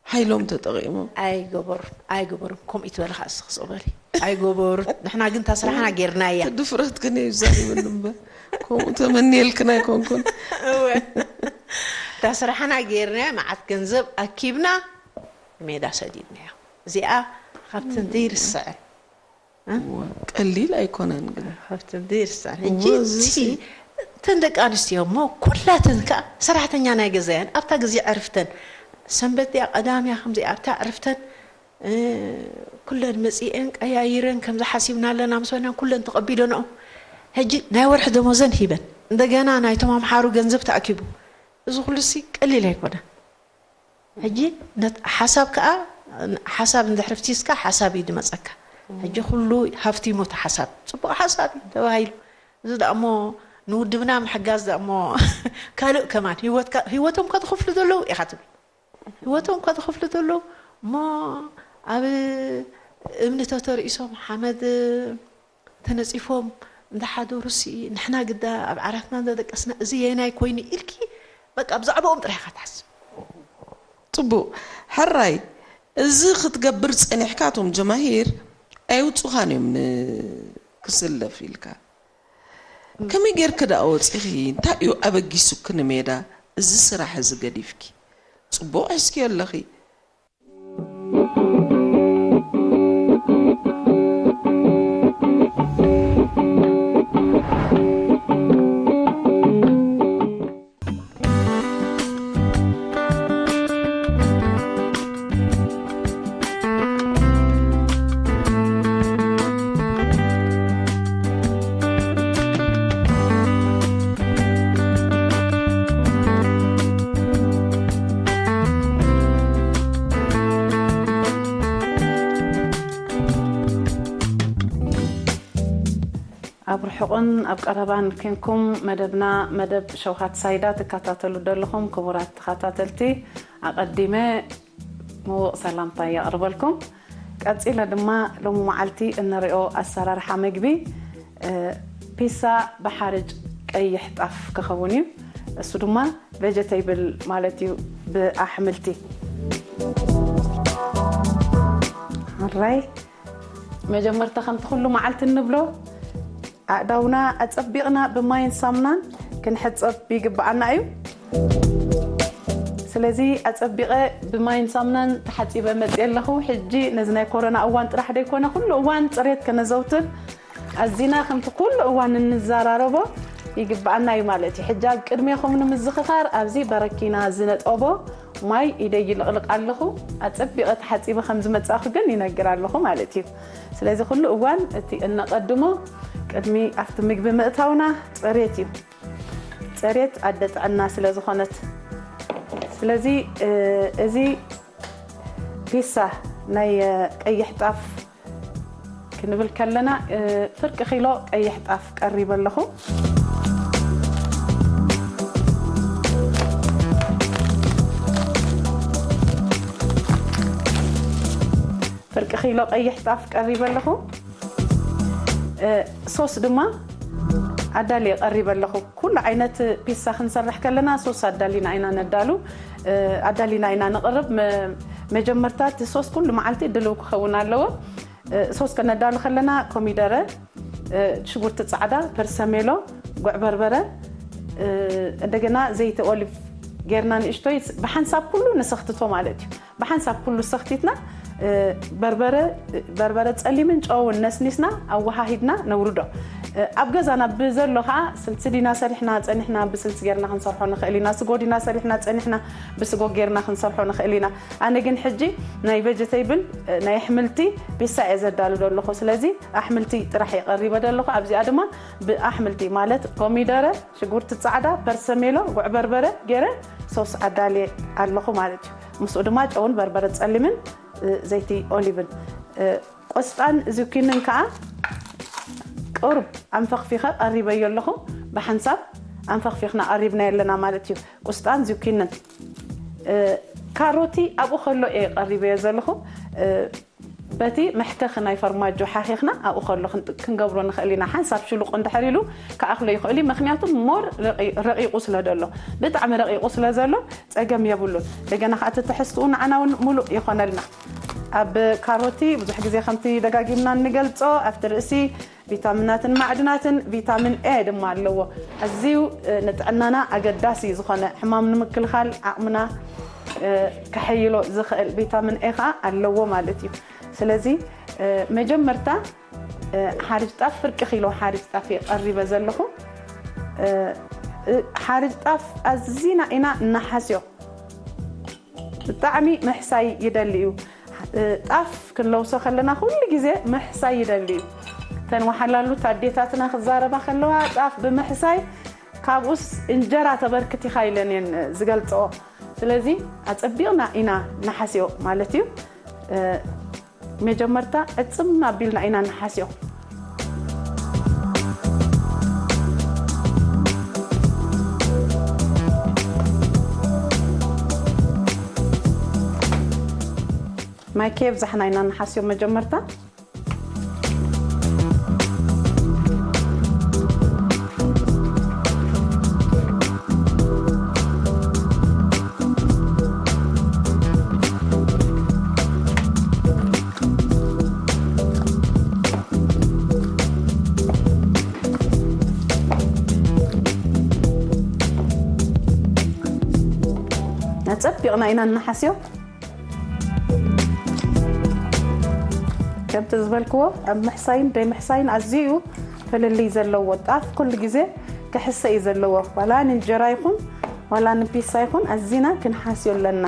ሓይሎም ተጠቒሞም። ኣይገበሩን ኣይገበሩን። ከምኡ ይትበልኻ እስኺ ስቕ በሊ። ኣይገበሩን። ንሕና ግን እታ ስራሕና ጌርናያ። እቲ ድፍረትክን እዩ ዘሪብኒ እምበር። ከምኡ ተመንየልክን ኣይኮንኩን። እወ። እታ ስራሕና ጌርናያ፣ መዓት ገንዘብ ኣኪብና ሜዳ ሰዲድናዮ። እዚኣ ካብቲ ዘይርስዐን። እወ፣ ቀሊል ኣይኮነን ግን። ካብቲ ዘይርስዐን። እወ፣ ሕጂ እዚ እቲ ሲ- እተን ደቂ ኣንስትዮ እሞ ኩላተን ከኣ ሰራሕተኛ ናይ ገዛያን ኣብታ ግዜ ዕርፍተን ሰንበት እያ ቀዳም እያ ከምዚ ኣብታ ዕርፍተን እ፣ ኩለን መጺኤን ቀያይረን ከምዚ ሓሲብና ኣለና ምስ በልና ኩለን ተቐቢለንኦ። ሕጂ ናይ ወርሒ ደሞዘን ሂበን እንደገና ናይቶም ኣምሓሩ ገንዘብ ተኣኪቡ። እዚ ኩሉ ሲ ቀሊል ኣይኮነ። ሕጂ ነት- ሓሳብ ከኣ ሓሳብ እንድሕር ፍቲስካ ሓሳብ እዩ ዝመጸካ። ሕጂ ኩሉ ሃፍቲሙ እቲ ሓሳብ ጽቡቕ ሓሳብ እዩ ተባሂሉ። እዚ ደኣ እሞ ንውድብና ምሕጋዝ ደኣ እሞ ካልእ ከማን ህይወትካ- ህይወቶም ከትኽፍሉ ዘለዉ ኢኻ ትብል። ህይወቶም ከትኽፍሉ ዘለዉ እሞ ኣብ እምኒ ተተርኢሶም ሓመድ ተነጺፎም እንዳሓደሩ ሲ ንሕና ግዳ ኣብ ዓራትና እንዳደቀስና እዚ የናይ ኮይኑ ኢልኪ በቃ ብዛዕባኦም ጥራሕ ኢኻ ትሓስብ። ጽቡቕ ሕራይ እዚ ክትገብር ጸኒሕካ እቶም ጀማሂር ኣይውጹኻን እዮም ንክስለፍ ኢልካ ከመይ ጌርኪ ደኣ ወጺኺ እንታይ እዩ ኣበጊሱኪ ንሜዳ እዚ ስራሕ እዚ ገዲፍኪ ጽቡቕ ሒዝክዮ ኣለኺ ኣብ ርሑቕን ኣብ ቀረባን ኬንኩም መደብና መደብ ሸውሃት ሳይዳ ትከታተሉ ዘለኹም ክቡራት ተኸታተልቲ ኣቐዲመ ምዉቕ ሰላምታ የቕርበልኩም። ቀጺለ ድማ ሎሚ መዓልቲ እንሪኦ ኣሰራርሓ መግቢ ፒሳ ብሓርጭ ቀይሕ ጣፍ ክኸውን እዩ። እሱ ድማ ቬጀቴብል ማለት እዩ ብኣሕምልቲ። ኣራይ መጀመርታ ከምቲ ኩሉ መዓልቲ እንብሎ ኣእዳውና ኣጸቢቕና ብማይን ሳምናን ክንሕጸብ ይግብኣና እዩ። ስለዚ ኣጸቢቐ ብማይን ሳምናን ተሓጺበ መጽየ ኣለኹ። ሕጂ ነዚ ናይ ኮሮና እዋን ጥራሕ ደይኮነ ኩሉ እዋን ጽሬት ከነዘውትር ኣዚና ከምቲ ኩሉ እዋን እንዘራረቦ ይግብኣና እዩ ማለት እዩ። ሕጂ ኣብ ቅድሜኹም ንምዝኽኻር ኣብዚ በረኪና ዝነጠቦ ማይ ኢደይ ይልቕልቕ ኣለኹ። ኣጸቢቐ ተሓጺበ ከም ዝመጻእኹ ግን ይነግር ኣለኹ ማለት እዩ። ስለዚ ኩሉ እዋን እቲ እነቐድሞ ቅድሚ ኣብቲ ምግቢ ምእታውና ጽሬት እዩ። ጽሬት ኣደ ጥዕና ስለ ዝኾነት ስለዚ እዚ ፒሳ ናይ ቀይሕ ጣፍ ክንብል ከለና ፍርቂ ኪሎ ቀይሕ ጣፍ ቀሪበ ኣለኹ። ፍርቂ ኪሎ ቀይሕ ጣፍ ቀሪበ ኣለኹ። ሶስ ድማ ኣዳልየ ቀሪበ ኣለኹ። ኩሉ ዓይነት ፒሳ ክንሰርሕ ከለና ሶስ ኣዳሊና ኢና ነዳሉ ኣዳሊና ኢና ነቕርብ። መጀመርታ እቲ ሶስ ኩሉ መዓልቲ ድልው ክኸውን ኣለዎ። ሶስ ከነዳሉ ከለና ኮሚደረ፣ ሽጉርቲ ፃዕዳ፣ ፐርሰሜሎ፣ ጉዕ በርበረ፣ እንደገና ዘይቲ ኦሊቭ ጌርና ንእሽቶይ ብሓንሳብ ኩሉ ንሰኽትቶ ማለት እዩ። ብሓንሳብ ኩሉ ሰኽቲትና በርበረ በርበረ ፀሊምን ጨውን ነስኒስና ኣወሃሂድና ነውርዶ። ኣብ ገዛና ብዘሎ ከዓ ስልሲ ዲና ሰሪሕና ፀኒሕና ብስልሲ ጌርና ክንሰርሖ ንኽእል ኢና። ስጎ ዲና ሰሪሕና ፀኒሕና ብስጎ ጌርና ክንሰርሖ ንኽእል ኢና። ኣነ ግን ሕጂ ናይ ቨጀተይብል ናይ ኣሕምልቲ ፒሳ እየ ዘዳሉ ዘለኹ። ስለዚ ኣሕምልቲ ጥራሕ እየ ቀሪበ ዘለኹ። ኣብዚኣ ድማ ብኣሕምልቲ ማለት ኮሚደረ፣ ሽጉርቲ ፃዕዳ፣ ፐርሰሜሎ፣ ጉዕ በርበረ ገይረ ሶስ ኣዳልየ ኣለኹ ማለት እዩ። ምስኡ ድማ ጨውን በርበረ ፀሊምን ዘይቲ ኦሊቭን ቆስጣን ዙኪንን ከዓ ቁሩብ ኣንፈኽፊኸ ቀሪበዮ ኣለኹ። ብሓንሳብ ኣንፈኽፊኽና ቀሪብና ኣለና ማለት እዩ። ቁስጣን ዙኪንን ካሮቲ ኣብኡ ከሎ እየ ቀሪበዮ ዘለኹ። በቲ መሕከኽ ናይ ፈርማጆ ሓኺኽና ኣብኡ ከሎ ክንገብሮ ንኽእል ኢና። ሓንሳብ ሽሉቕ እንድሕር ኢሉ ክኣኽሎ ይኽእል እዩ፣ ምክንያቱ ሞር ረቒቑ ስለ ዘሎ፣ ብጣዕሚ ረቒቑ ስለ ዘሎ ጸገም የብሉን። እንደገና ከዓ እቲ ትሕዝትኡ ንዓና እውን ሙሉእ ይኾነልና። ኣብ ካሮቲ ብዙሕ ግዜ ከምቲ ደጋጊምና እንገልጾ ኣብቲ ርእሲ ቪታሚናትን ማዕድናትን ቪታሚን ኤ ድማ ኣለዎ። ኣዝዩ ንጥዕናና ኣገዳሲ ዝኾነ ሕማም ንምክልኻል ዓቕምና ከሐይሎ ዝኽእል ቪታሚን ኤ ከዓ ኣለዎ ማለት እዩ። ስለዚ መጀመርታ ሓርጭ ጣፍ ፍርቂ ኪሎ ሓርጭ ጣፍ እየ ቀሪበ ዘለኹ። ሓርጭ ጣፍ ኣዚና ኢና እናሓስዮ። ብጣዕሚ ምሕሳይ ይደሊ እዩ። ጣፍ ክንለውሶ ከለና ኩሉ ግዜ ምሕሳይ ይደሊ እዩ። እተን ወሓላሉት ኣዴታትና ክዛረባ ከለዋ ጣፍ ብምሕሳይ ካብኡስ እንጀራ ተበርክት ኢኻ ኢለን እየን ዝገልፅኦ። ስለዚ ኣፀቢቕና ኢና ንሓስዮ ማለት እዩ። መጀመርታ ዕፅም ኣቢልና ኢና ንሓስዮ። ማይ ከየብዛሕና ኢና ንሓስዮ መጀመርታ። ኣጸቢቕና ኢና ንሓስዮ። ከምቲ ዝበልክዎ ኣብ ምሕሳይን ደይ ምሕሳይን ኣዝዩ ፍልልይ ዘለዎ። ጣፍ ኩሉ ግዜ ክሕሰ እዩ ዘለዎ። ዋላ ንእንጀራ ይኹን ዋላ ንፒሳ ይኹን ኣዚና ክንሓስዮ ኣለና።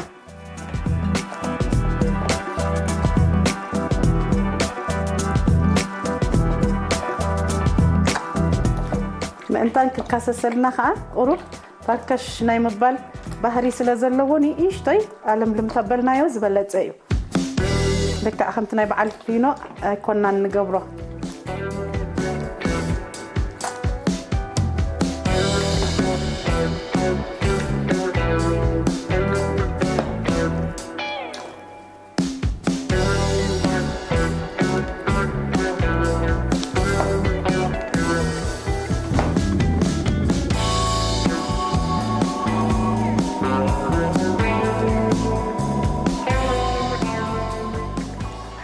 ምእንታን ክካሰሰልና ከዓ ቁሩብ ፋከሽ ናይ ምባል ባህሪ ስለ ዘለዎ ንእሽተይ ኣለምልም ተበልናዮ ዝበለጸ እዩ። ልክዕ ከምቲ ናይ በዓል ፊኖ ኣይኮናን ንገብሮ።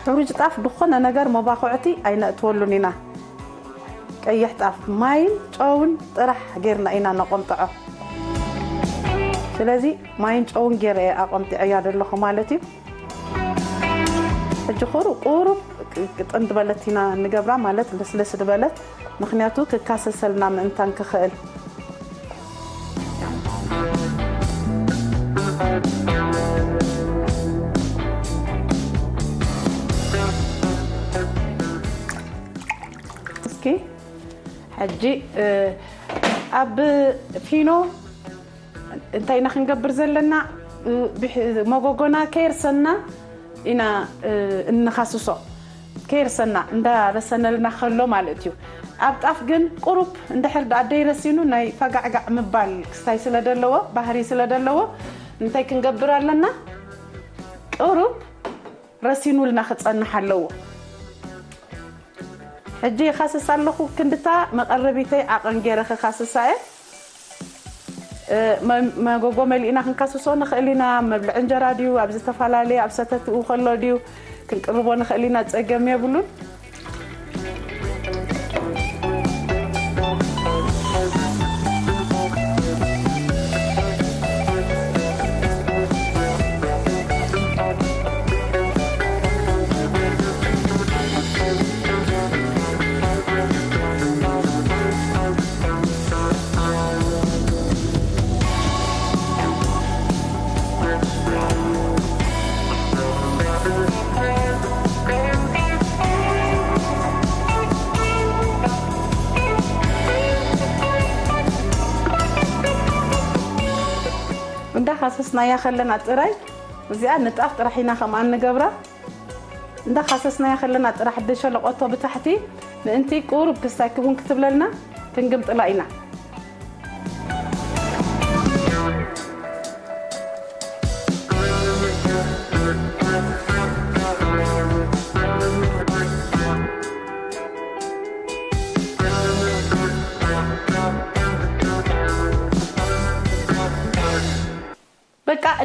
ሕሩጭ ጣፍ ብኾነ ነገር መባኹዕቲ ኣይነእትወሉን ኢና። ቀይሕ ጣፍ ማይን ጨውን ጥራሕ ጌርና ኢና ነቆምጥዖ። ስለዚ ማይን ጨውን ጌረ እየ ኣቆምጢዐያ ዘለኹ ማለት እዩ። ሕጂ ቁሩ-፣ ቁሩብ ቅጥን ዝበለት ኢና ንገብራ፣ ማለት ልስልስ ዝበለት፣ ምኽንያቱ ክካሰሰልና ምእንታን ክኽእል። እስኪ ሕጂ፣ እ፣ ኣብ ፊኖ እንታይ ኢና ክንገብር ዘለና? እ፣ ብሕ-፣ መጎጎና ከየርሰና ኢና፣ እ፣ እንኻስሶ። ከየርሰና እንዳረሰነልና ከሎ ማለት እዩ። ኣብ ጣፍ ግን ቁሩብ እንድሕር ደኣ ደይረሲኑ ናይ ፈጋዕጋዕ ምባል ክስታይ ስለ ደለዎ፣ ባህሪ ስለ ደለዎ፣ እንታይ ክንገብር ኣለና? ቁሩብ ረሲኑልና ክጸንሕ ኣለዎ። ሕጂ ይኻስስ ኣለኹ፣ ክንድታ መቐረቢተይ ዓቐን ገይረ ክኻስሳ እየ። እ፣ መ-፣ መጎጎ መሊእና ክንካስሶ ንኽእል ኢና። መብልዒ እንጀራ ድዩ፣ ኣብ ዝተፈላለየ፣ ኣብ ሰተትኡ ከሎ ድዩ ክንቅርቦ ንኽእል ኢና፣ ጸገም የብሉን። እንዳኻሰስናያ ከለና ጥራይ፣ እዚኣ ንጣፍ ጥራሕ ኢና ከምኣ እንገብራ። እንዳኻሰስናያ ከለና ጥራሕ ድሸለቆቶ ብታሕቲ ምእንቲ ቁሩብ ክስታይ ክውን ክትብለልና ክንግምጥላ ኢና።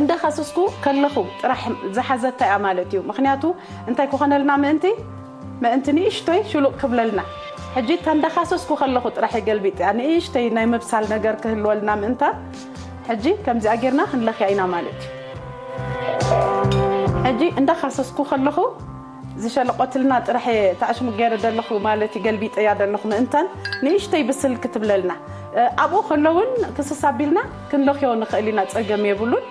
እንዳኻሰስኩ ከለኹ ጥራሕ ዝሓዘታ እያ ማለት እዩ። ምኽንያቱ እንታይ ክኾነልና ምእንቲ ምእንቲ ንእሽቶይ ሽሉቕ ክብለልና። ሕጂ እታ እንዳኻሰስኩ ከለኹ ጥራሕ ገልቢጠያ ንእሽተይ ናይ ምብሳል ነገር ክህልወልና ምእንታ፣ ሕጂ ከምዚኣ ጌርና ክንለኽያ ኢና ማለት እዩ። ሕጂ እንዳኻሰስኩ ከለኹ ዝሸለቆትልና ጥራሕ ታዕሽሙ ገይረ ደለኹ ማለት እዩ። ገልቢጠያ ደለኹ ምእንታን ንእሽተይ ብስል ክትብለልና። እ፣ ኣብኡ ከሎ እውን ክስስ ኣቢልና ክንለኽዮ ንኽእል ኢና፣ ጸገም የብሉን።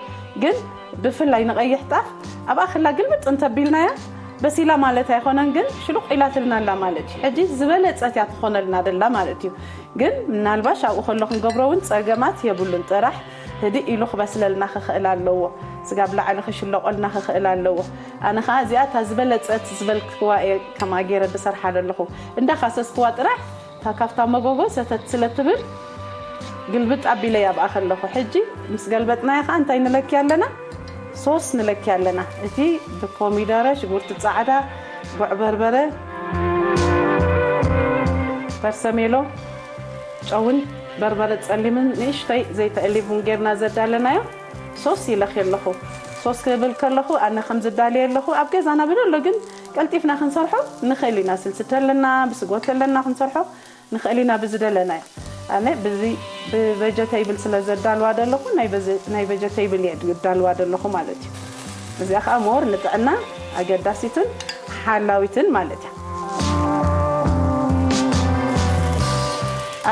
ግን ብፍላይ ንቐይሕ ጣፍ ኣብኣ ክላ ግልብጥ እንተቢልናያ በሲላ ማለት ኣይኮነን፣ ግን ሽሉቕ ኢላትልና ኣላ ማለት እዩ። ሕጂ ዝበለጸት እያ ትኾነልና ደላ ማለት እዩ። ግን ምናልባሽ ኣብኡ ከሎ ክንገብሮ እውን ጸገማት የብሉን። ጥራሕ ህድእ ኢሉ ክበስለልና ክኽእል ኣለዎ። ስጋብ ላዕሊ ክሽለቆልና ክኽእል ኣለዎ። ኣነ ኸዓ እዚኣ እታ ዝበለጸት ዝበልክዋ እየ ከምኣ ገይረ ዝሰርሓ ዘለኹ። እንዳኻሰስክዋ ጥራሕ እታ ካብታ መጎጎ ሰተት ስለ ትብል ግልብጥ ኣቢለ ኣብኣ ከለኹ። ሕጂ ምስ ገልበጥናዮ ኸዓ እንታይ ንለኪ ኣለና? ሶስ ንለኪ ኣለና። እቲ ብኮሚደረ፣ ሽጉርቲ ጻዕዳ፣ ጉዕ በርበረ፣ በርሰሜሎ፣ ጨውን በርበረ ጸሊምን ንእሽተይ ዘይተ ኦሊቭን ጌርና ዘዳለናዮ ሶስ ይለኺ ኣለኹ። ሶስ ክብል ከለኹ ኣነ ከም ዝዳልየ ኣለኹ። ኣብ ገዛና ብደሎ ግን ቀልጢፍና ክንሰርሖ ንኽእል ኢና። ስልሲ ተለና፣ ብስጎ ተለና ክንሰርሖ ንኽእል ኢና ብዝደለናዮ። ኣነ ብዚ ብቬጀቴብል ስለ ዘዳልዋ ዘለኹ ናይ በዚ-፣ ናይ ቬጀቴብል እየ ዝዳልዋ ዘለኹ ማለት እዩ። እዚኣ ኸዓ ሞር ንጥዕና ኣገዳሲትን ሓላዊትን ማለት እያ።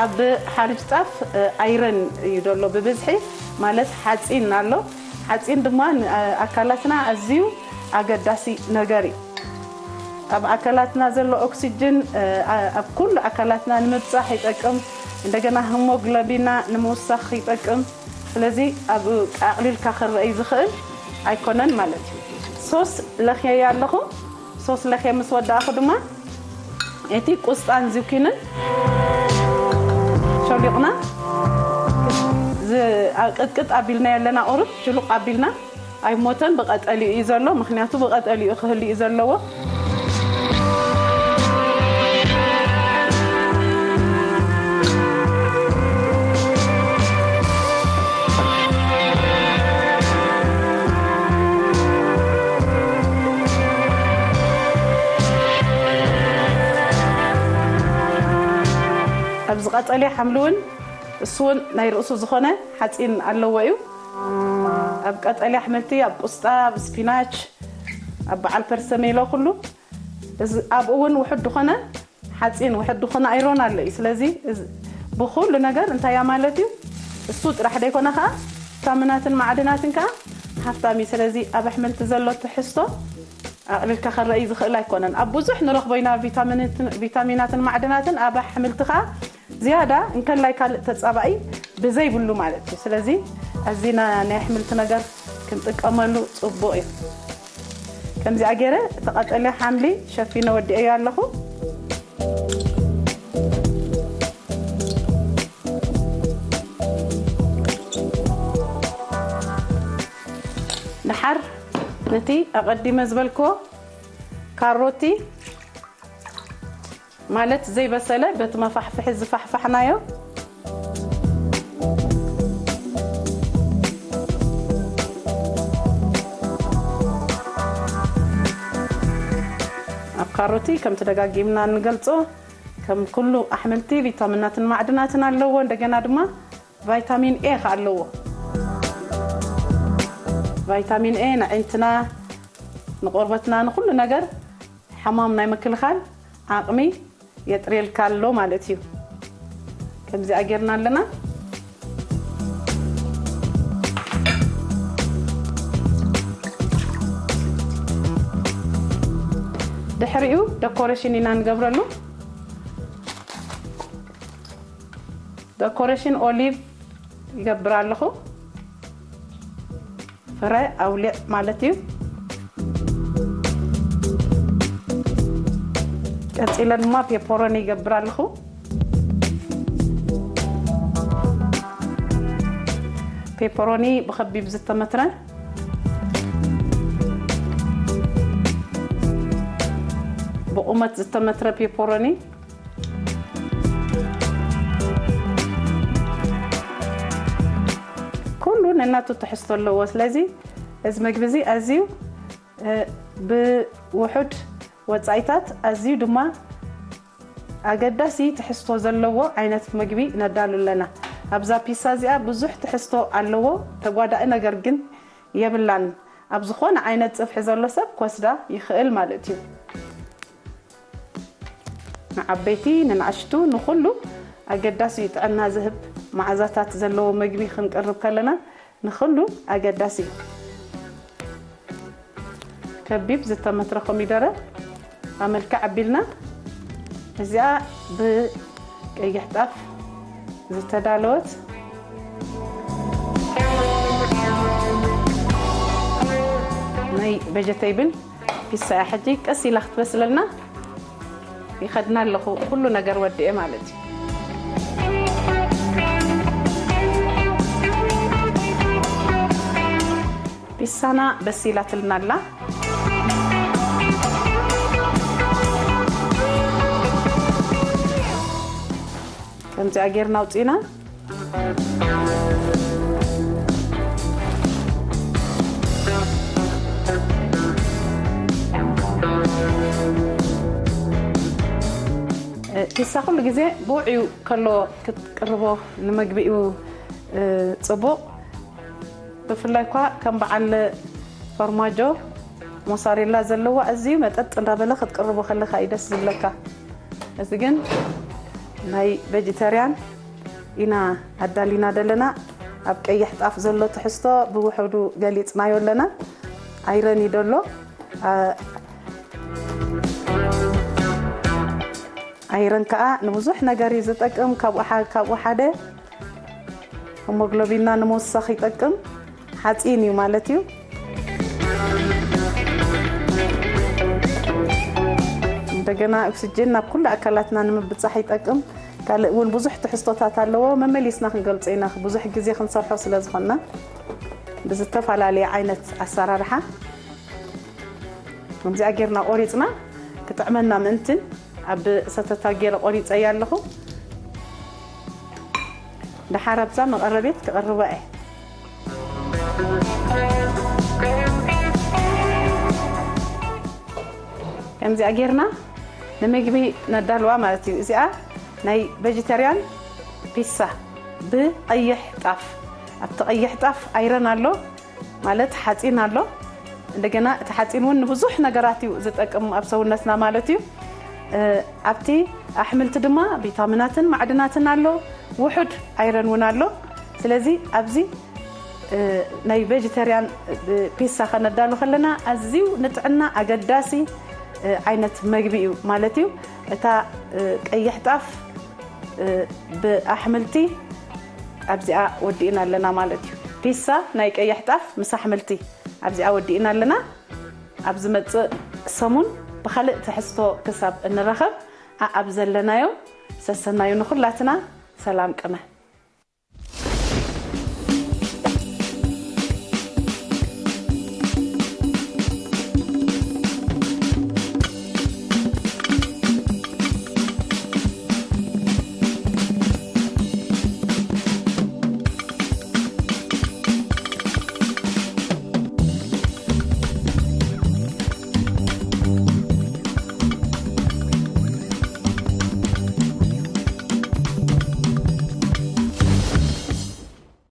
ኣብ ሓርጭ ጣፍ፣ እ፣ ኣይረን እዩ ዘሎ ብብዝሒ፣ ማለት ሓፂን ኣሎ። ሓፂን ድማ ን-፣ እ፣ ኣካላትና ኣዝዩ ኣገዳሲ ነገር እዩ። ኣብ ኣካላትና ዘሎ ኦክሲጅን፣ እ፣ ኣ-፣ ኣብ ኩሉ ኣካላትና ንምብጻሕ ይጠቅም። እንደገና ሂሞግሎቢንና ንምውሳኽ ይጠቅም። ስለዚ ኣብ ኣቕሊልካ ክረኣይ ዝኽእል ኣይኮነን ማለት እዩ። ሶስ ለኽየያ ኣለኹ። ሶስ ለኽየ ምስ ወዳእኹ ድማ እቲ ቁስጣን ዚኩንን ሸሊቕና ዝ-፣ ኣ-፣ ቅጥቅጥ ኣቢልና ኣለና፣ ቁሩብ ሽሉቕ ኣቢልና ኣይሞተን፣ ብቐጠሊኡ እዩ ዘሎ። ምኽንያቱ ብቐጠሊኡ ክህሉ እዩ ዘለዎ። ኣብዚ ቀጠልያ ሓምሊ እውን፣ እሱ እውን ናይ ርእሱ ዝኾነ ሓፂን ኣለዎ እዩ። ኣብ ቀጠልያ ኣሕምልቲ፣ ኣብ ቁስጣ፣ ኣብ ስፒናች፣ ኣብ በዓል ፐርሰሜሎ ኩሉ፣ እዚ ኣብኡ እውን ውሑድ ዝኾነ ሓፂን፣ ውሑድ ዝኾነ ኣይሮን ኣሎ እዩ። ስለዚ እዚ ብኹሉ ነገር እንታይ እያ ማለት እዩ? እሱ ጥራሕ ደይኮነ ከዓ ቪታሚናትን ማዕድናትን ከዓ ሃፍታም እዩ። ስለዚ ኣብ ኣሕምልቲ ዘሎ ትሕዝቶ ኣቕሊልካ ክረኣይ ዝኽእል ኣይኮነን። ኣብ ብዙሕ ንረኽቦ ኢና ቪታሚንትን-፣ ቪታሚናትን ማዕድናትን፣ ኣብ ኣሕምልቲ ከዓ ዝያዳ እንከላይ ካልእ ተጻባኢ ብዘይብሉ ማለት እዩ። ስለዚ ኣዚና ናይ ኣሕምልቲ ነገር ክንጥቀመሉ ጽቡቕ እዩ። ከምዚኣ ገይረ እቲ ቀጠልያ ሓምሊ ሸፊነ ወዲኤዮ ኣለኹ። ደሓር ነቲ ኣቐዲመ ዝበልክዎ ካሮቲ ማለት ዘይበሰለ በቲ መፋሕፍሒ ዝፋሕፋሕናዮ ኣብ ካሮቲ ከምቲ ደጋጊምና እንገልጾ ከም ኩሉ ኣሕምልቲ ቪታሚናትን ማዕድናትን ኣለዎ። እንደገና ድማ ቫይታሚን ኤ ከ ኣለዎ። ቫይታሚን ኤ ንዕንትና፣ ንቆርበትና፣ ንኩሉ ነገር ሕማም ናይ ምክልኻል ዓቕሚ የጥርየልካ ኣሎ ማለት እዩ። ከምዚኣ ጌርና ኣለና። ድሕሪኡ ደኮሬሽን ኢና ንገብረሉ። ደኮሬሽን ኦሊቭ ይገብር ኣለኹ። ፍረ ኣውሊዕ ማለት እዩ። ቀጺለ ድማ ፔፐሮኒ ይገብር ኣለኹ። ፔፐሮኒ ብኸቢብ ዝተመትረ፣ ብቑመት ዝተመትረ ፔፐሮኒ ኩሉ ነናቱ ትሕዝቶ ኣለዎ። ስለዚ እዚ መግቢ እዚ ኣዝዩ፣ እ፣ ብውሑድ ወጻኢታት ኣዝዩ ድማ ኣገዳሲ ትሕዝቶ ዘለዎ ዓይነት መግቢ ነዳሉ ኣለና። ኣብዛ ፒሳ እዚኣ ብዙሕ ትሕዝቶ ኣለዎ፣ ተጓዳኢ ነገር ግን የብላን። ኣብ ዝኾነ ዓይነት ጽፍሒ ዘሎ ሰብ ክወስዳ ይኽእል ማለት እዩ። ንዓበይቲ፣ ንንኣሽቱ፣ ንኹሉ ኣገዳሲ እዩ። ጥዕና ዝህብ መዓዛታት ዘለዎ መግቢ ክንቅርብ ከለና ንኹሉ ኣገዳሲ እዩ። ከቢብ ዝተመትረ ኮሚደረ ኣብ መልክዕ ኣቢልና፣ እዚኣ ብቀይሕ ጣፍ ዝተዳለወት ናይ ቬጀቴብል ፒሳ እያ። ሕጂ ቀስ ኢላ ክትበስለልና ይኸድና ኣለኹ፣ ኩሉ ነገር ወዲኤ ማለት እዩ። ፒሳና በሲላትልና ኣላ። ከምዚኣ ጌርና ኣውፂና። እ፣ ፒሳ ኩሉ ግዜ ብውዕዩ ከሎ ክትቅርቦ ንመግቢኡ፣ እ፣ ጽቡቕ። ብፍላይ እኳ ከም በዓል ፎርማጆ ሞሳሬላ ዘለዎ ኣዝዩ መጠጥ እንዳበለ ክትቅርቦ ከለኻ እዩ ደስ ዝብለካ። እዚ ግን ናይ ቬጀተርያን ኢና ኣዳሊና ዘለና። ኣብ ቀይሕ ጣፍ ዘሎ ትሕዝቶ ብውሑዱ ገሊጽናዮ ኣለና። ኣይረን እዩ ደሎ። ኣ-፣ ኣይረን ከኣ ንብዙሕ ነገር እዩ ዝጠቅም። ካብኡ ሓ-፣ ካብኡ ሓደ ሆሞግሎቢንና ንምውሳኽ ይጠቅም። ሓፂን እዩ ማለት እዩ። እንደገና ኦክስጅን ናብ ኩሉ ኣካላትና ንምብጻሕ ይጠቅም። ካልእ እውን ብዙሕ ትሕዝቶታት ኣለዎ። መመሊስና ክንገልጾ ኢና፣ ብዙሕ ግዜ ክንሰርሖ ስለ ዝኾንና ብዝተፈላለየ ዓይነት ኣሰራርሓ። ከምዚኣ ጌርና ቆሪጽና ክጥዕመና ምእንትን ኣብ ሰተታ ጌረ ቆሪጸያ ኣለኹ። ደሓር ኣብዛ መቐረቤት ክቐርባ እየ። ከምዚኣ ጌርና ንምግቢ ነዳልዋ ማለት እዩ። እዚኣ ናይ ቬጀተርያን ፒሳ ብቐይሕ ጣፍ። ኣብቲ ቀይሕ ጣፍ ኣይረን ኣሎ፣ ማለት ሓፂን ኣሎ። እንደገና እቲ ሓፂን እውን ንብዙሕ ነገራት እዩ ዝጠቅም ኣብ ሰውነትና ማለት እዩ። እ፣ ኣብቲ ኣሕምልቲ ድማ ቪታሚናትን ማዕድናትን ኣሎ፣ ውሑድ ኣይረን እውን ኣሎ። ስለዚ ኣብዚ፣ እ፣ ናይ ቬጀተርያን፣ እ፣ ፒሳ ከነዳሉ ከለና ኣዝዩ ንጥዕና ኣገዳሲ፣ እ፣ ዓይነት መግቢ እዩ ማለት እዩ። እታ፣ እ፣ ቀይሕ ጣፍ፣ እ፣ ብኣሕምልቲ ኣብዚኣ ወዲእና ኣለና ማለት እዩ። ፒሳ ናይ ቀይሕ ጣፍ ምስ ኣሕምልቲ ኣብዚኣ ወዲእና ኣለና። ኣብ ዝመጽእ ሰሙን ብኻልእ ትሕዝቶ ክሳብ እንራኸብ፣ ኣኣብ ዘለናዮ ሰሰናዩ ንኹላትና። ሰላም ቅነ።